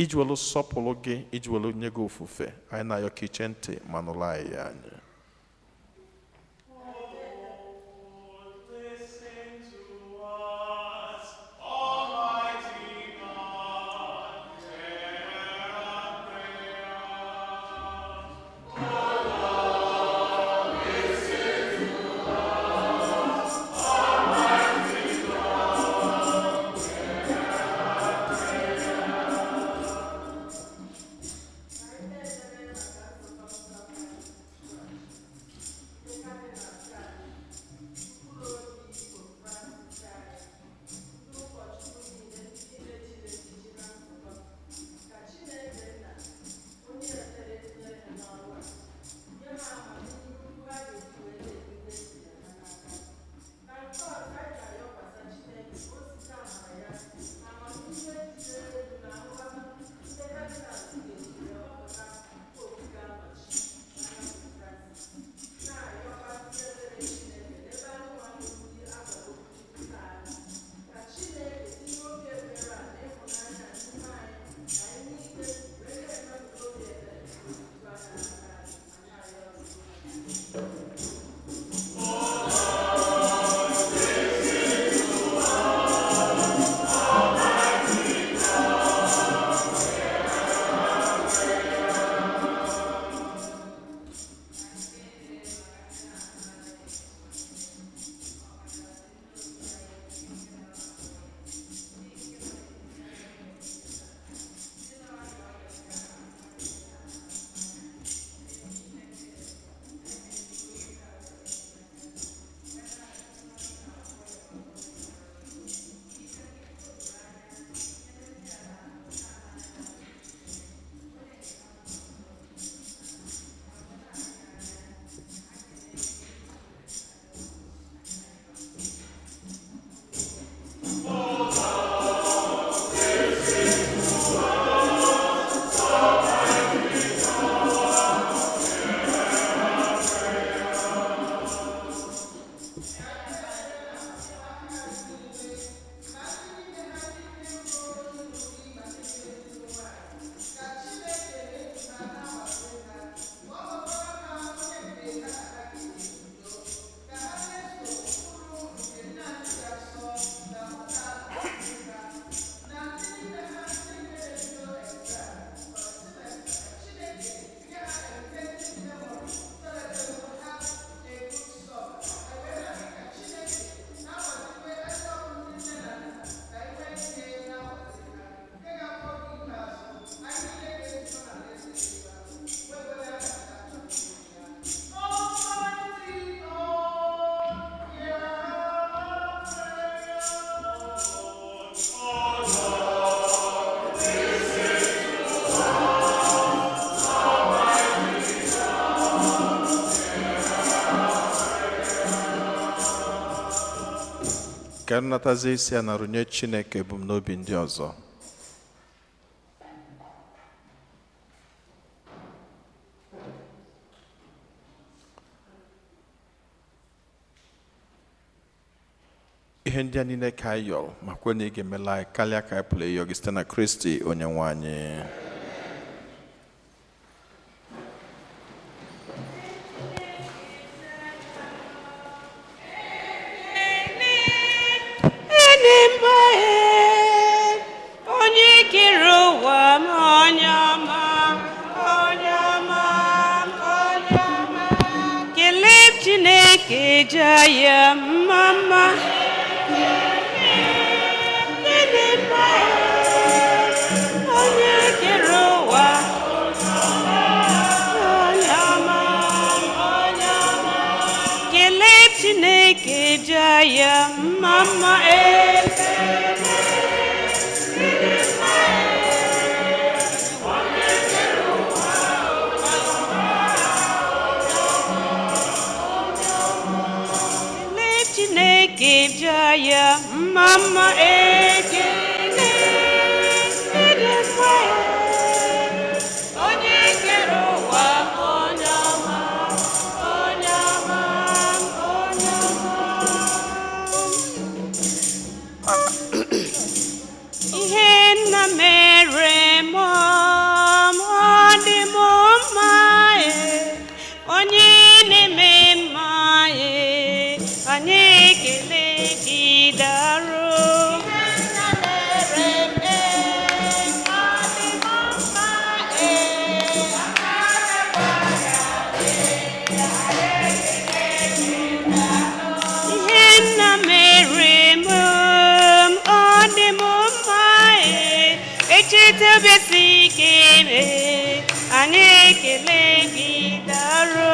iji welu sọpụrụ gị, iji welu nye gị ofufe. Anyị na-ayọ ka iche ntị ma nụrụ anyị ya anyị. Listen to us, Almighty God, hear our prayer. Almighty God, hear our prayer. Ka nnatazie isi a na rụnye Chineke ebumnobi ndị ọzọ. Ihe ndị a niile ka anyị yọrọ ma kwe na ị ga-emela anyị karịa ka anyị pụrụ ịyọ gị site na Kristi onye nwe anyị. Enimba e, onye kere ụwa m, onye ọma, onye ọma, onye ọma. Kelee Chineke jaa ya mma mma. Enimba e, onye kere ụwa, onye ọma, onye ọma. Kelee Chineke jaa ya mma mma. Anyị ekele gị daalụ.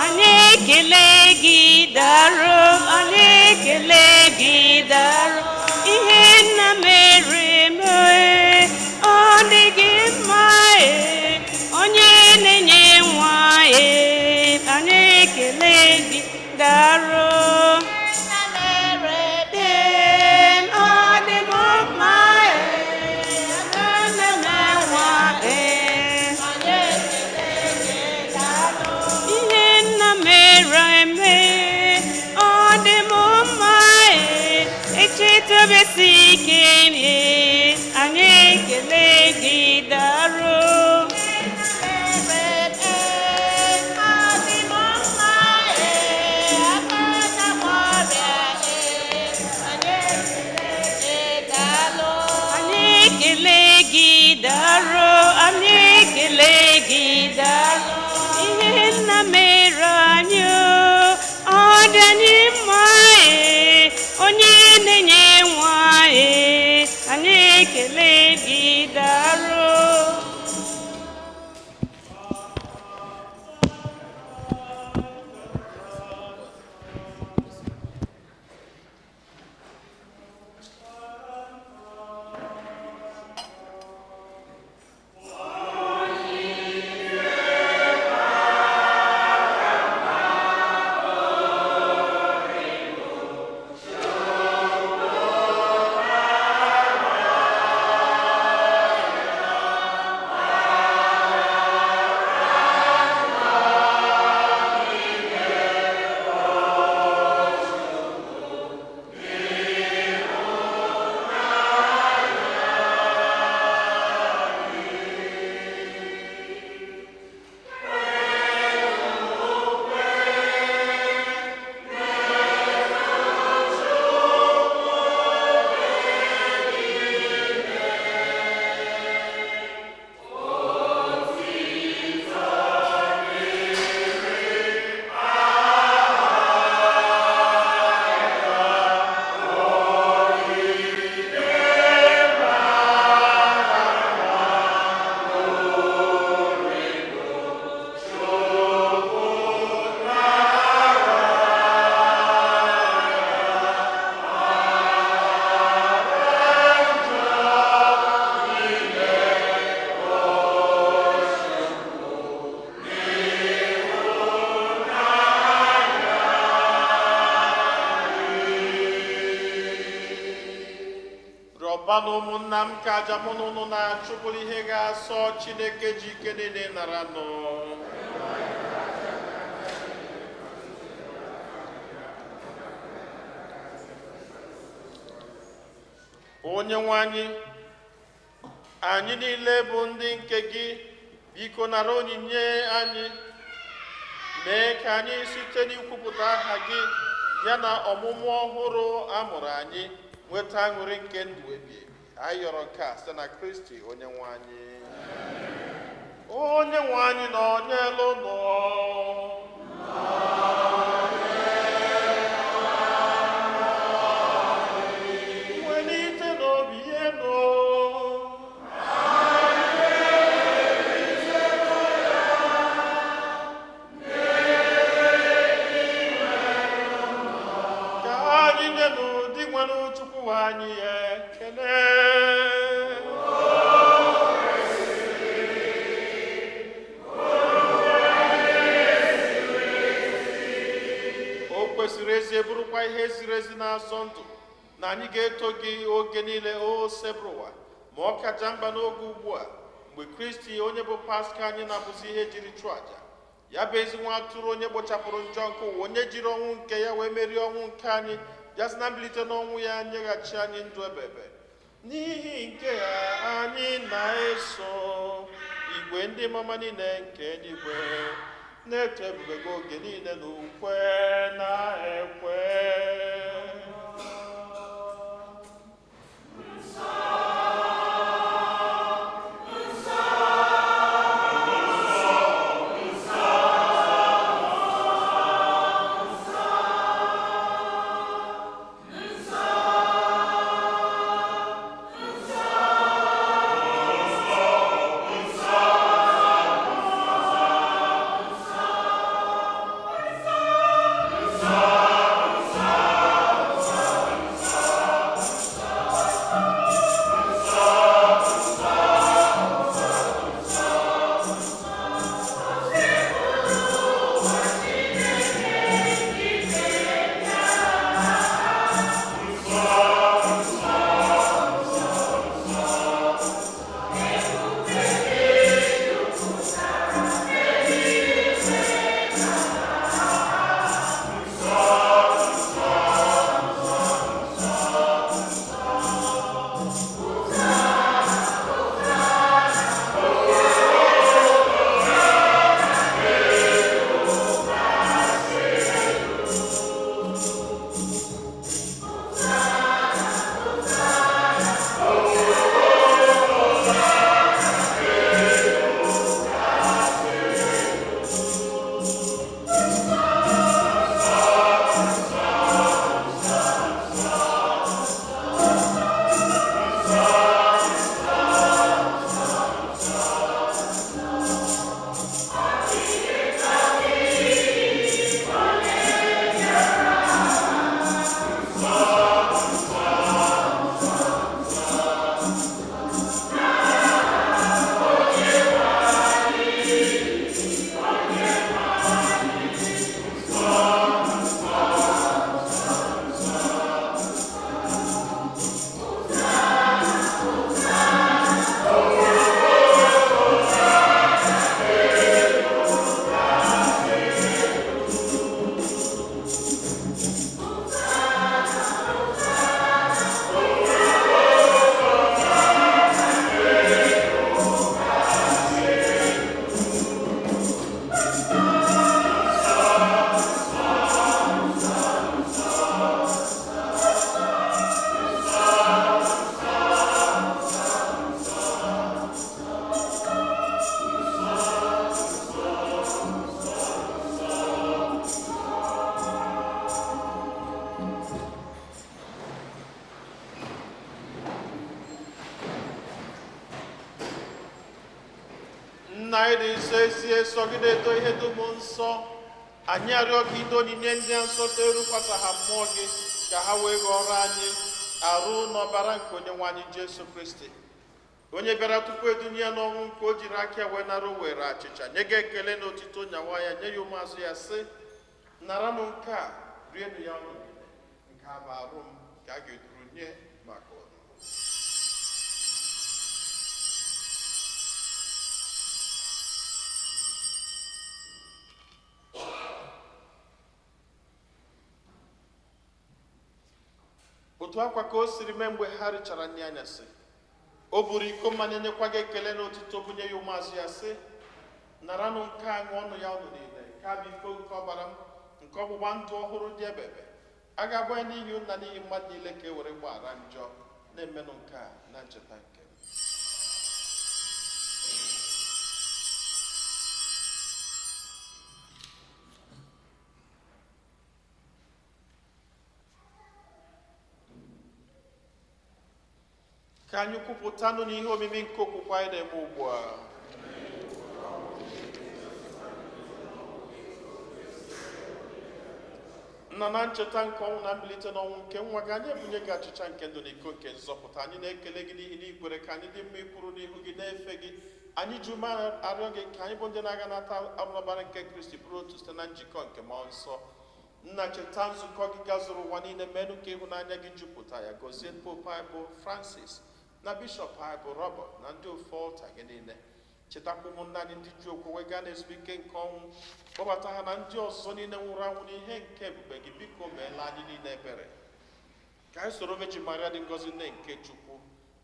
Anyị ekele gị daalụ, anyị ekele gị daalụ. Ihe nna mere eme, ọ dị gị mma e, onye na-enye nwa e, anyị ekele gị daalụ. Ee, ọ dị m mma e, onye na-enye nwa e. Ihe nna mere eme, ọ dị m mma e, echetobesi ike e, anyị ekele gị daalụ. Anyị ekele gị daalụ, anyị ekele gị daalụ. Ihe nna mere anyị o, ọ dị anyị mma e, onye na-enye nwa e, anyị ekele gị daalụ. Rịọba na ụmụnna m ka aja mụ na ụnụ na-achụ bụrụ ihe ga-asọ Chineke ji ike niile nara nụ. Onye nwe anyị, anyị niile bụ ndị nke gị, biko nara onyinye anyị. Mee ka anyị site n'ikwupụta aha gị ya na ọmụmụ ọhụrụ a mụrụ anyị nweta aṅụrị nke ndụ ebi ebi. Anyị yọrọ nke a site na Kristi onye nwe anyị. Onye nwe anyị nọ n'elu ụlọ. Welite n'obi enu. Ka anyị nye n'ụdị nwere Chukwu anyị ekele. O kwesịrị ezi bụrụkwa ihe ziri ezi na-asọ ndụ na anyị ga-eto gị oge niile o sebrụwa ma ọ kacha mkpa n'oge ugbu a mgbe Kristi onye bụ Paska anyị na-abụzi ihe jiri chụọ àjà ya bụ ezi nwa atụrụ onye kpochapụrụ njọ nke ụwa onye jiri ọnwụ nke ya wee merie ọnwụ nke anyị ya sị na mbilite n'ọnwụ ya nyeghachi anyị ndụ ebebe n'ihi nke a anyị na-eso igwe ndị mama niile nke eluigwe na-eto ebube gị oge niile na ukwe na ekwe. Nna anyị dị nsọ, ezie sọ gị na-edo ihe dum nsọ. Anyị arịọ gị ido onyinye ndị a nsọ site erukwasa ha mmụọ gị, ka ha wee ghọrọ anyị arụ n'ọbara nke onye nwe anyị Jesu Kristi, onye bịara tupu edunye ya n'ọnwụ nke o jiri aka ya wee nara, o were achịcha nye gị ekele na otito, nyawa ya, nye ya ụmụazụ ya, sị: "Naranụ nke a, rienụ ya unu niile. Nke a bụ arụ m nke a ga-eduru nye maka unu." Otu akwa ka o siri mee mgbe ha richara nri anyasị, o buru iko mmanya, nyekwa gị ekele na otito, bunye ya ụmụazụ ya, sị: "Naranụ nke a, ṅụọnụ ya unu niile. Nke a bụ iko nke ọbara m nke ọgbụgba ndụ ọhụrụ dị ebebe. A ga-agba ya n'ihi unu na n'ihi mmadụ niile ka e were gbaghara njọ. Na-emenụ nke a na ncheta nke m." Ka anyị kwupụtanụ n'ihe omimi nke okwukwe anyị na-eme ugbu a. Nna, na ncheta nke ọnwụ na mbilite n'ọnwụ nke nwa gị, anyị ebunye gị achịcha nke ndụ na iko nke nzọpụta. Anyị na-ekele gị n'ihi na ikwere ka anyị dị mma ikwuru n'ihu gị na-efe gị. Anyị ji ume arịọ gị ka anyị bụ ndị na-aga nata arụ n'ọbara nke Kristi bụrụ otu site na njikọ nke mmụọ nsọ. Nna, cheta nzukọ gị gazuru ụwa niile, menụ ka ịhụnanya gị jupụta ya. Gọzie Pope anyị bụ Francis, na bishọp anyị bụ Robert, na ndị ofe ọlta gị niile. Chetakwa ụmụnna anyị ndị ji okwukwe gaa n'ezumike nke ọnwụ. Kpọbata ha na ndị ọzọ niile nwụrụ anwụ n'ihe nke ebube gị. Biko meela anyị niile ebere, ka anyị soro Virgin Maria dị ngọzi, nne nke Chukwu,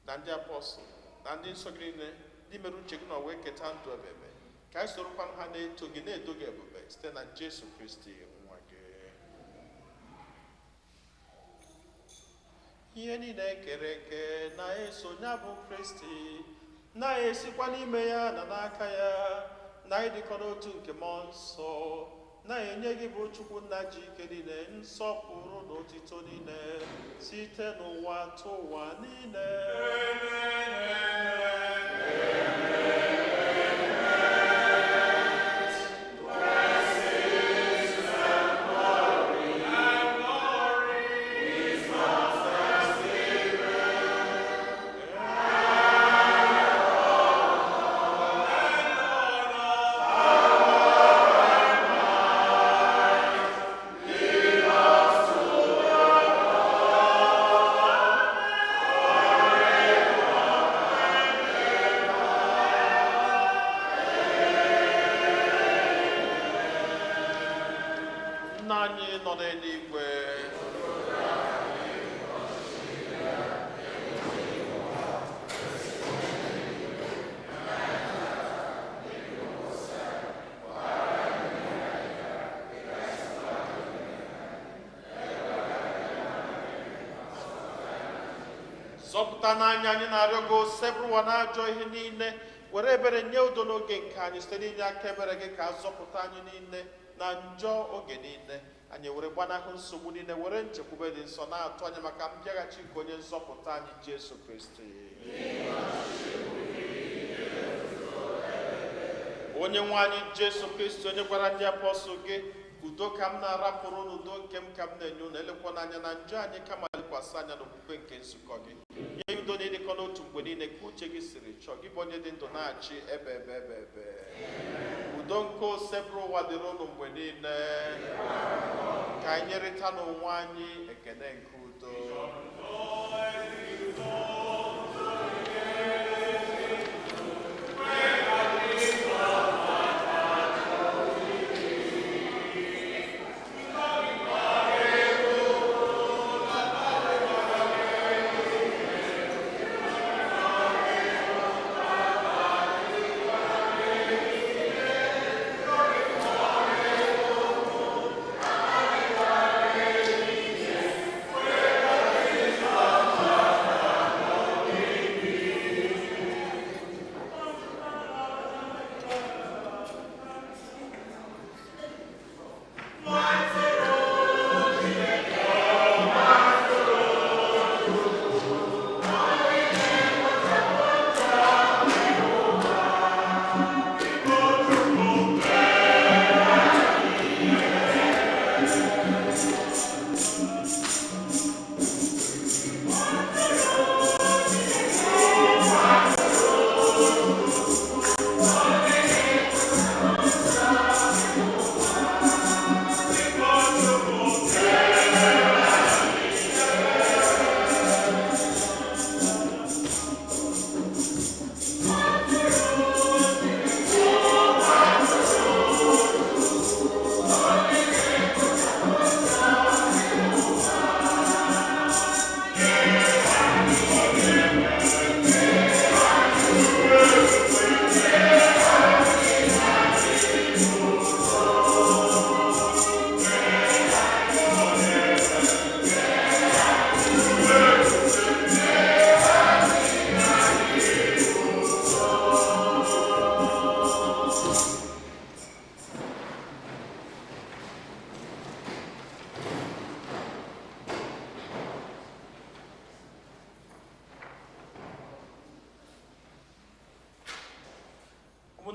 na ndị apọstụl na ndị nsọ gị niile, ndị mere uche gị na wee keta ndụ ebebe, ka anyị sorokwanụ ha na-eto gị, na-edo gị ebube, site na Jesu Kristi nwa gị. Ihe niile ekere eke na-eso ya bụ Kristi, na-esikwa n'ime ya na n'aka ya, na ịdịkọ n'otu nke mmụọ nsọ, na-enye gị bụ Chukwu Nna ji ike niile nsọpụrụ na otito niile site n'ụwa tụ ụwa niile. Nna anyị nọ n'eluigwe, zọpụta n'anya anyị na-arịọ gị, Osebụrụwa, na ajọ ihe niile. Were ebere nye udo n'oge nke anyị. Site n'inye aka ebere gị, ka a zọpụta anyị niile na njọ oge niile, anyị were gbanahụ nsogbu niile, were nchekwube dị nsọ na-atụ anya maka mbịaghachi nke onye nzọpụta anyị Jesu Kristi. Onye nwe anyị Jesu Kristi, onye gwara ndị apọstụl gị, "Udo ka m na-arapụrụ unu, udo nke m ka m na-enye unu," elekwana anya na njọ anyị, kama lekwasị anya n'okwukwe nke nzukọ gị. Nye udo na ịdịkọ n'otu mgbe niile ka uche gị siri chọọ, gị bụ onye dị ndụ na-achị ebe ebe ebe ebe. Udo nke Osebụrụwa dịrị unu mgbe niile. Ka anyị nyerịta n'onwe anyị ekene nke udo.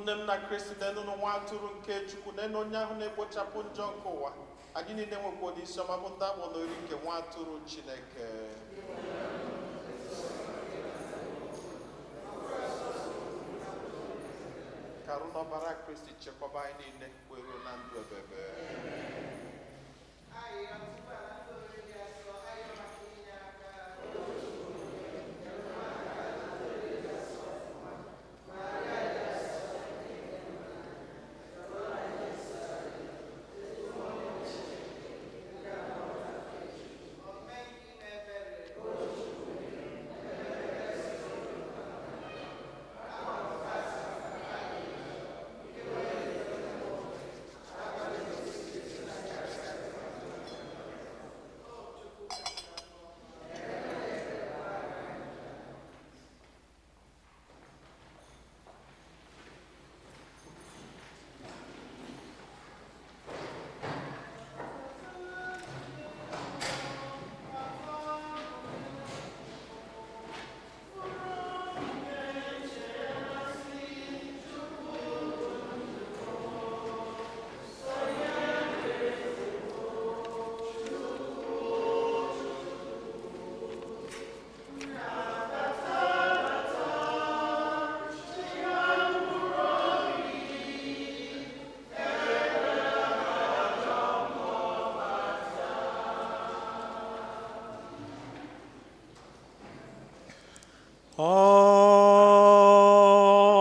Ụmụnne m na Kristi, nenu nwa atụrụ nke Chukwu, nenu onye ahụ na-ekpochapụ njọ nke ụwa. Anyị niile nwekwa isi ọma bụ ndị akpọ n'ori nke nwa atụrụ Chineke. Ka arụ n'ọbara Kristi chekwaba anyị niile wee ruo na ndụ ebebe.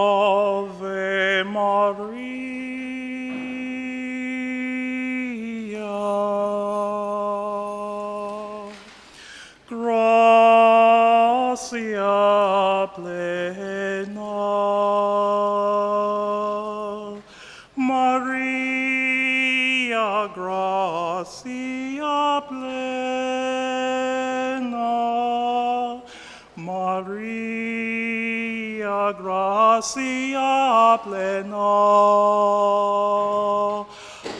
Ave Maria, gratia plena, Maria, gratia plena, Maria, gratia plena.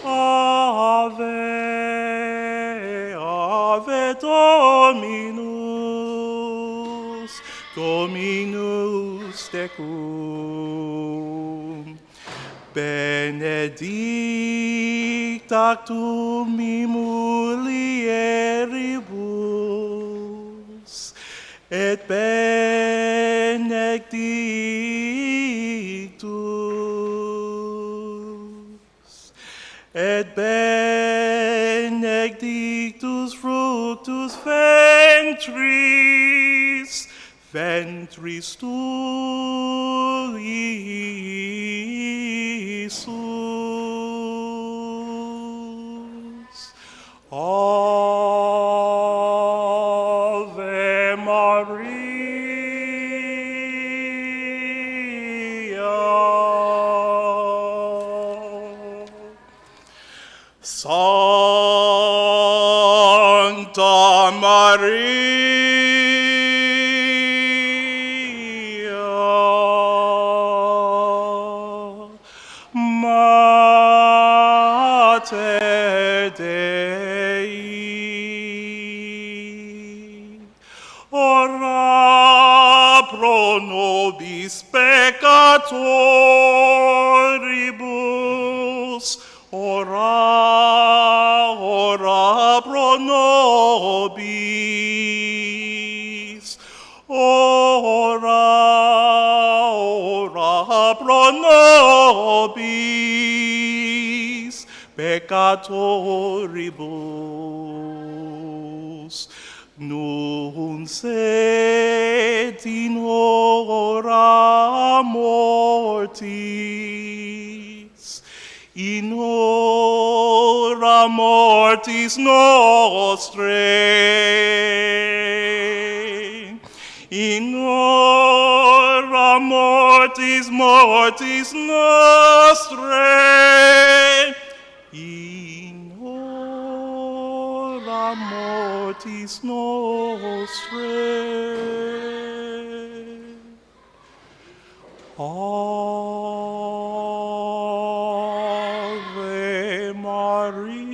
Ave, Ave Dominus, Dominus tecum. Benedicta tu mi mulieribus, et benedictus, et benedictus fructus ventris, ventris tui, Iesus. Ave Maria. Sancta Maria, Mater Dei, ora pro nobis peccatoribus, ora, ora pro nobis, ora, ora pro nobis peccatoribus, nunc et in hora mortis, in hora mortis nostre, in hora mortis mortis nostre, in hora mortis nostre. Ave Maria.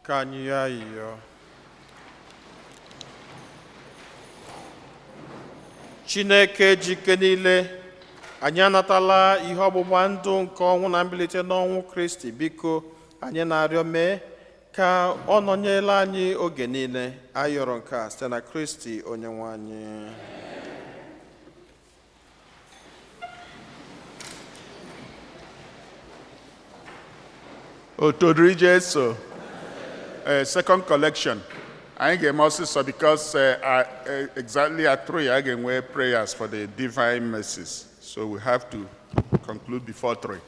Ka anyị yọọ ayịyọ. Chineke ji ike niile, anyị anatala ihe ọgbụgba ndụ nke ọnwụ na mbilite n'ọnwụ Kristi. Biko, anyị na-arịọ, mee ka ọ nọnyere anyị oge niile. Ayọrọ nke a site na Kristi onye nwe anyị. Otito Jesu, second collection. Anyị ga-eme ọsịsọ because exactly at 3 anyị ga-enwe prayers for the divine mercies. So we have to conclude before 3.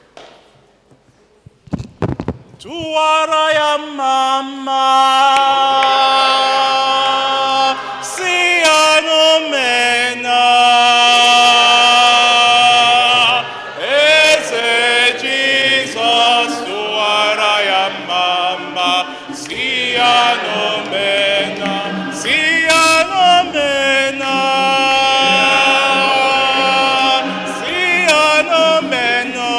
Tụwara ya mma mma, si ya n'omena. Eze Jizọs, tụwara ya mma mma, si ya n'omena, si ya n'omena, si ya n'omena.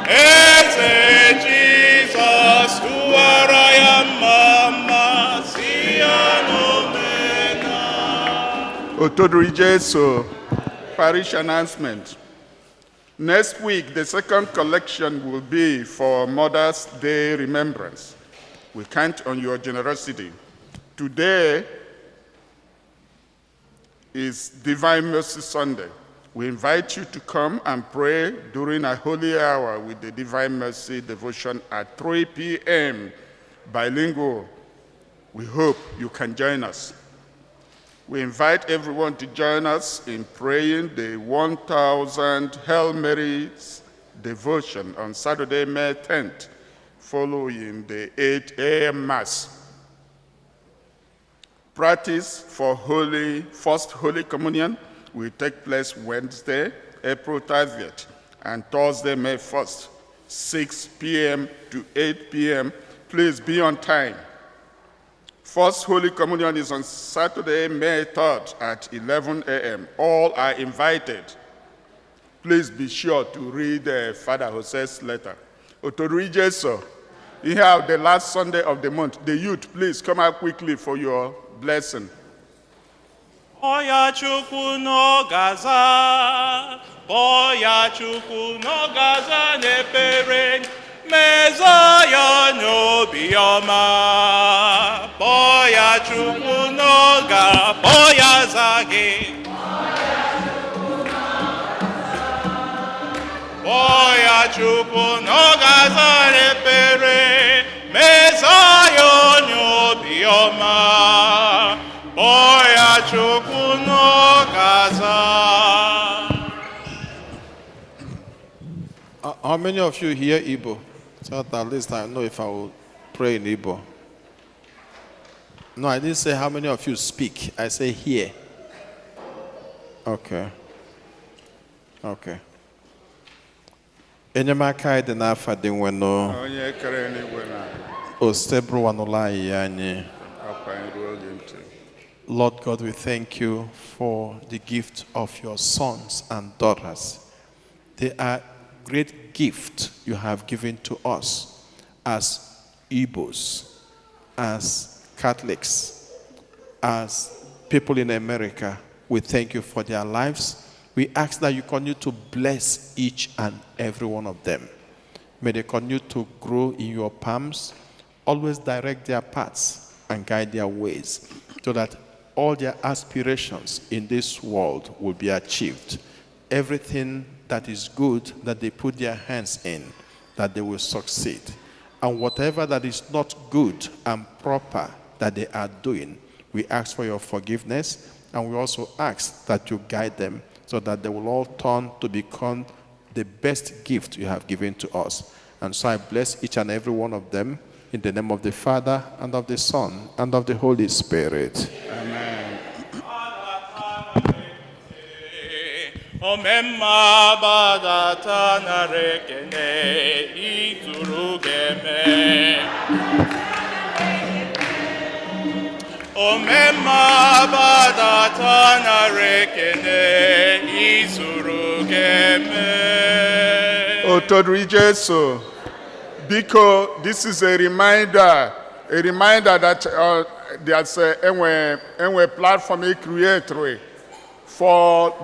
Eze Jizọs, tụwara ya mma mma, si ya n'omena. Otito Jesu, parish announcement. Next week, the second collection will be for Mother's Day remembrance. We count on your generosity. Today is Divine Mercy Sunday. We invite you to come and pray during a holy hour with the Divine Mercy devotion at 3 p.m. Bilingual. We hope you can join us. We invite everyone to join us in praying the 1000 Hail Marys devotion on Saturday, May 10th, following the 8 a.m. Mass. Practice for First Holy Communion will take place Wednesday, April 30th, and Thursday, May 1st, 6 p.m. to 8 p.m. Please be on time. First Holy Communion is on Saturday, May 3rd at 11 a.m. All are invited. Please be sure to read Father Jose's letter. Otito Jesu, here the last Sunday of the month. The youth, please come out quickly for your blessing. Ọya Chukwu n'ọgaza, ọya Chukwu n'ọgaza n'ekpere, meza ya n'obi ọma. Kpọọ ya Chukwu n'ọga, kpọọ ya za gị. Kpọọ ya Chukwu n'ọgaza n'ekpere, meza ya n'obi ọma. Kpọọ ya Chukwu n'ọgaza. How many of you hear Igbo? So that at least I know if I will pray in Igbo. No, I didn't say how many of you speak. I say hear. Okay. Okay. Enyemaka anyị dị n'afa Dinwenu. Onye kere eluigwe na ala, Osebụrụwa n'ụlọ anyị anyị. Akwa anyị ruo oge ntị. Lord God, we thank you for the gift of your sons and daughters. They are great gift you have given to us as Igbos, as Catholics, as people in America. We thank you for their lives. We ask that you continue to bless each and every one of them. May they continue to grow in your palms, always direct their paths and guide their ways, so that all their aspirations in this world will be achieved. Everything that is good that they put their hands in, that they will succeed. And whatever that is not good and proper that they are doing, we ask for your forgiveness, and we also ask that you guide them so that they will all turn to become the best gift you have given to us. And so I bless each and every one of them in the name of the Father, and of the Son, and of the Holy Spirit. Amen. Omemma gbadata nara ekene ituru ga-eme. Omemma gbadata nara ekene izuru ga-eme. Otito Jesu. Biko, this is a reminder that there's a enwe platform e create for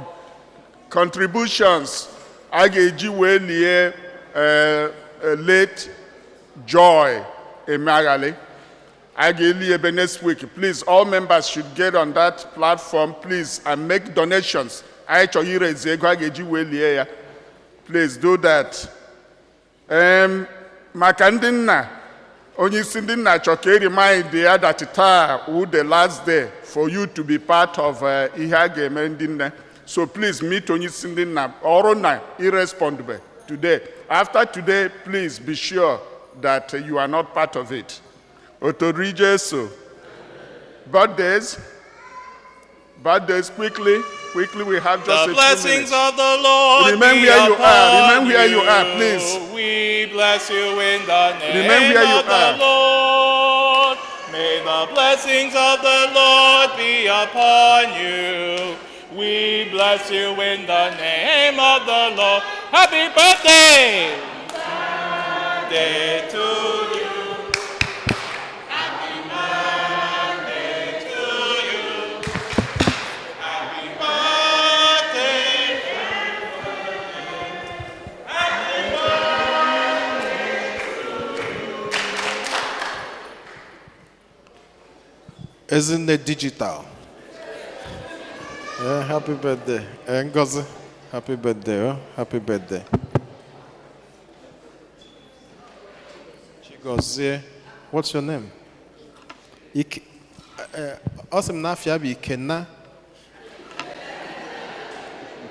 contributions a ga-eji wee lie late Joy Emeagwali. A ga-eli ebe next week. Please, all members should get on that platform, please, and make donations. Anyị chọrọ irezi ego a ga-eji wee lie ya. Please do that. Maka ndị nna, onye isi ndị nna chọrọ ka e remind ya that taa wụ the last day for you to be part of ihe a ga-eme ndị nne. So please meet onye isi ndị nna ọrụ na irespond today. After today, please be sure that you are not part of it. Otito Jesu. Birthdays. Birthdays, quickly. Quickly, we have just The a few blessings minutes. of the Lord Remain be where you are. upon Remain where you are, please. We bless you in the name Remain where you of the are. Lord. May the blessings of the Lord be upon you. We bless you in the name of the Lord. Happy birthday! Day to you. Happy birthday to you. Happy birthday. Happy birthday. Ezinne Digital. Yeah, happy birthday. Ngozi, happy birthday. Oh, happy birthday. Chigozie, what's your name? Ike, ọ sị m na afịa bụ Ikenna.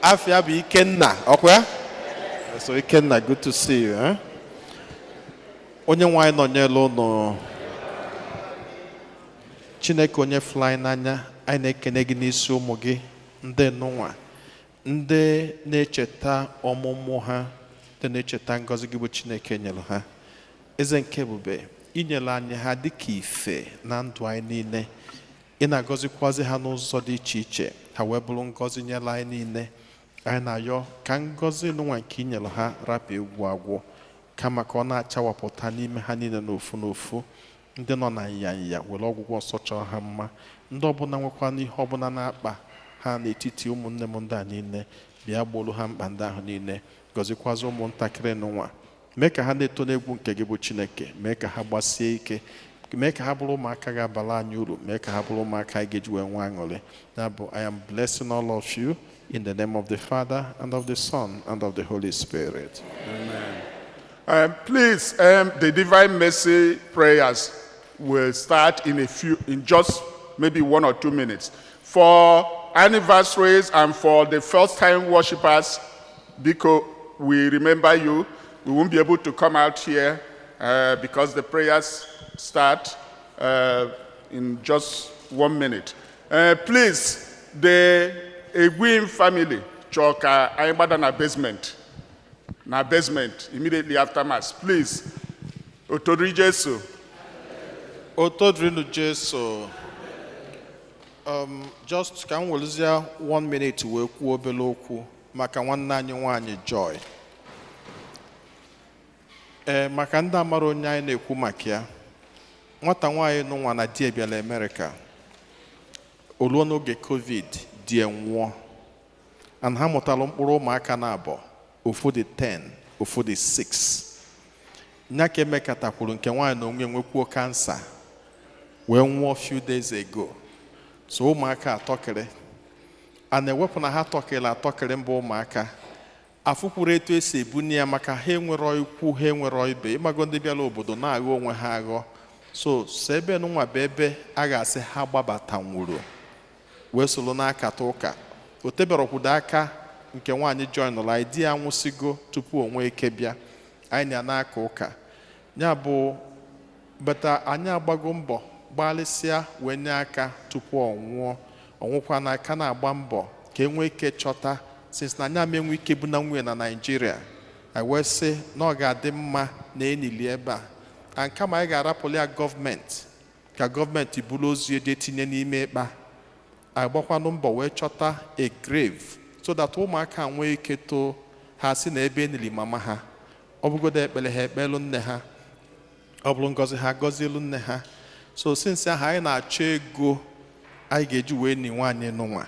Afịa bụ Ikenna, ọkwa ya? So Ikenna, good to see you. Eh? Onye nwe anyị nọnyere ụnụ. Chineke onye fụrụ anyị n'anya, anyị na-ekene gị n'isi ụmụ gị ndị nụnwa, ndị na-echeta ọmụmụ ha, ndị na-echeta ngọzi gị bụ Chineke nyere ha. Eze nke ebube, inyere anyị ha dịka ife na ndụ anyị niile. Ị na-agọzikwazi ha n'ụzọ dị iche iche, ha wee bụrụ ngọzi nyere anyị niile. Anyị na-ayọ ka ngọzi nụnwa nke i nyere ha rapụ egwu agwụ, kama ka ọ na-achawapụta n'ime ha niile n'ofu n'ofu. Ndị nọ na nyanya, were ọgwụgwọ nsọ chọọ ha mma. Ndị ọbụla nwekwa n'ihe ọbụla na-akpa ha n'etiti ụmụnne m ndị a niile, bịa gboro ha mkpa ndị ahụ niile. Gọzikwazi ụmụntakịrị n'ụwa, mee ka ha na-eto n'egwu nke gị bụ Chineke. Mee ka ha gbasie ike, mee ka ha bụrụ ụmụaka ga-abara anyị uru, mee ka ha bụrụ ụmụaka anyị ga-eji wee nwee aṅụrị. Ya bụ, I am blessing all of you in the name of the Father and of the Son and of the Holy Spirit. Please, the Divine Mercy prayers will start in just maybe 1 or 2 minutes. For anniversaries and for the first time worshippers, because we remember you, we won't be able to come out here because the prayers start in just 1 minute. Please, the Egwin family, chọ ka anyị gbada na basement immediately after Mass. Please, Otito Jesu. Otito dịrịnụ Jesu. Just ka m werezie 1 minute wee kwuo obere okwu maka nwanne anyị nwanyị Joy. Ee, maka ndị amara onye anyị na-ekwu maka ya, nwata nwaanyị nụnwa na di bịara Amerịka. O ruo n'oge COVID, di ya nwụọ, and ha mụtara mkpụrụ ụmụaka na abụọ, ofu dị 10, ofu dị 6. Nya ka emekatakwuru nke nwaanyị na onwe nwekwuo cancer wee nwụọ few days ago. So ụmụaka atọkịrị a na-ewepụ na ha tọkịrị atọkịrị mbụ, ụmụaka afụkwuru etu esi ebunye ya maka ha enwero ikwu, ha enwero ibe. Ịmago ndị bịara obodo na-aghọ onwe ha aghọ. So ebe nụnwa bụ ebe a ga-asị ha gbabata nwuru wee soro n'akata ụka. O teberokwudo aka nke nwaanyị joinụrụ anyị, di ya nwụsịgo tupu o nwee ike bịa anyị na n'aka ụka. Ya bụ beta anyị agbago mbọ gbalịsịa wee nye aka tupu ọ nwụọ. Ọ nwụkwa n'aka na-agba mbọ ka e nwee ike chọta, since na anyị ama enwe ike bụ na nwunye na Naịjirịa. Anyị wee sị na ọ ga-adị mma na enili ebe a, and kama anyị ga-arapụli ya gọọmenti ka gọọmenti buru ozu eje tinye n'ime ịkpa, agbakwanụ mbọ wee chọta a grave so that ụmụaka nwee ike too, ha si na ebe enili mama ha. Ọ bụgodo ekpere ha ekpelu nne ha. Ọ bụrụ ngọzi ha gọzielu nne ha. So since ahụ, anyị na-achọ ego anyị ga-eji wee ni nwaanyị nụnwa.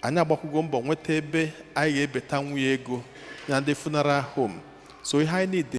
Anyị agbakwugo mbọ nweta ebe anyị ga-ebeta nwunye ego na ndị funeral home. So ihe anyị need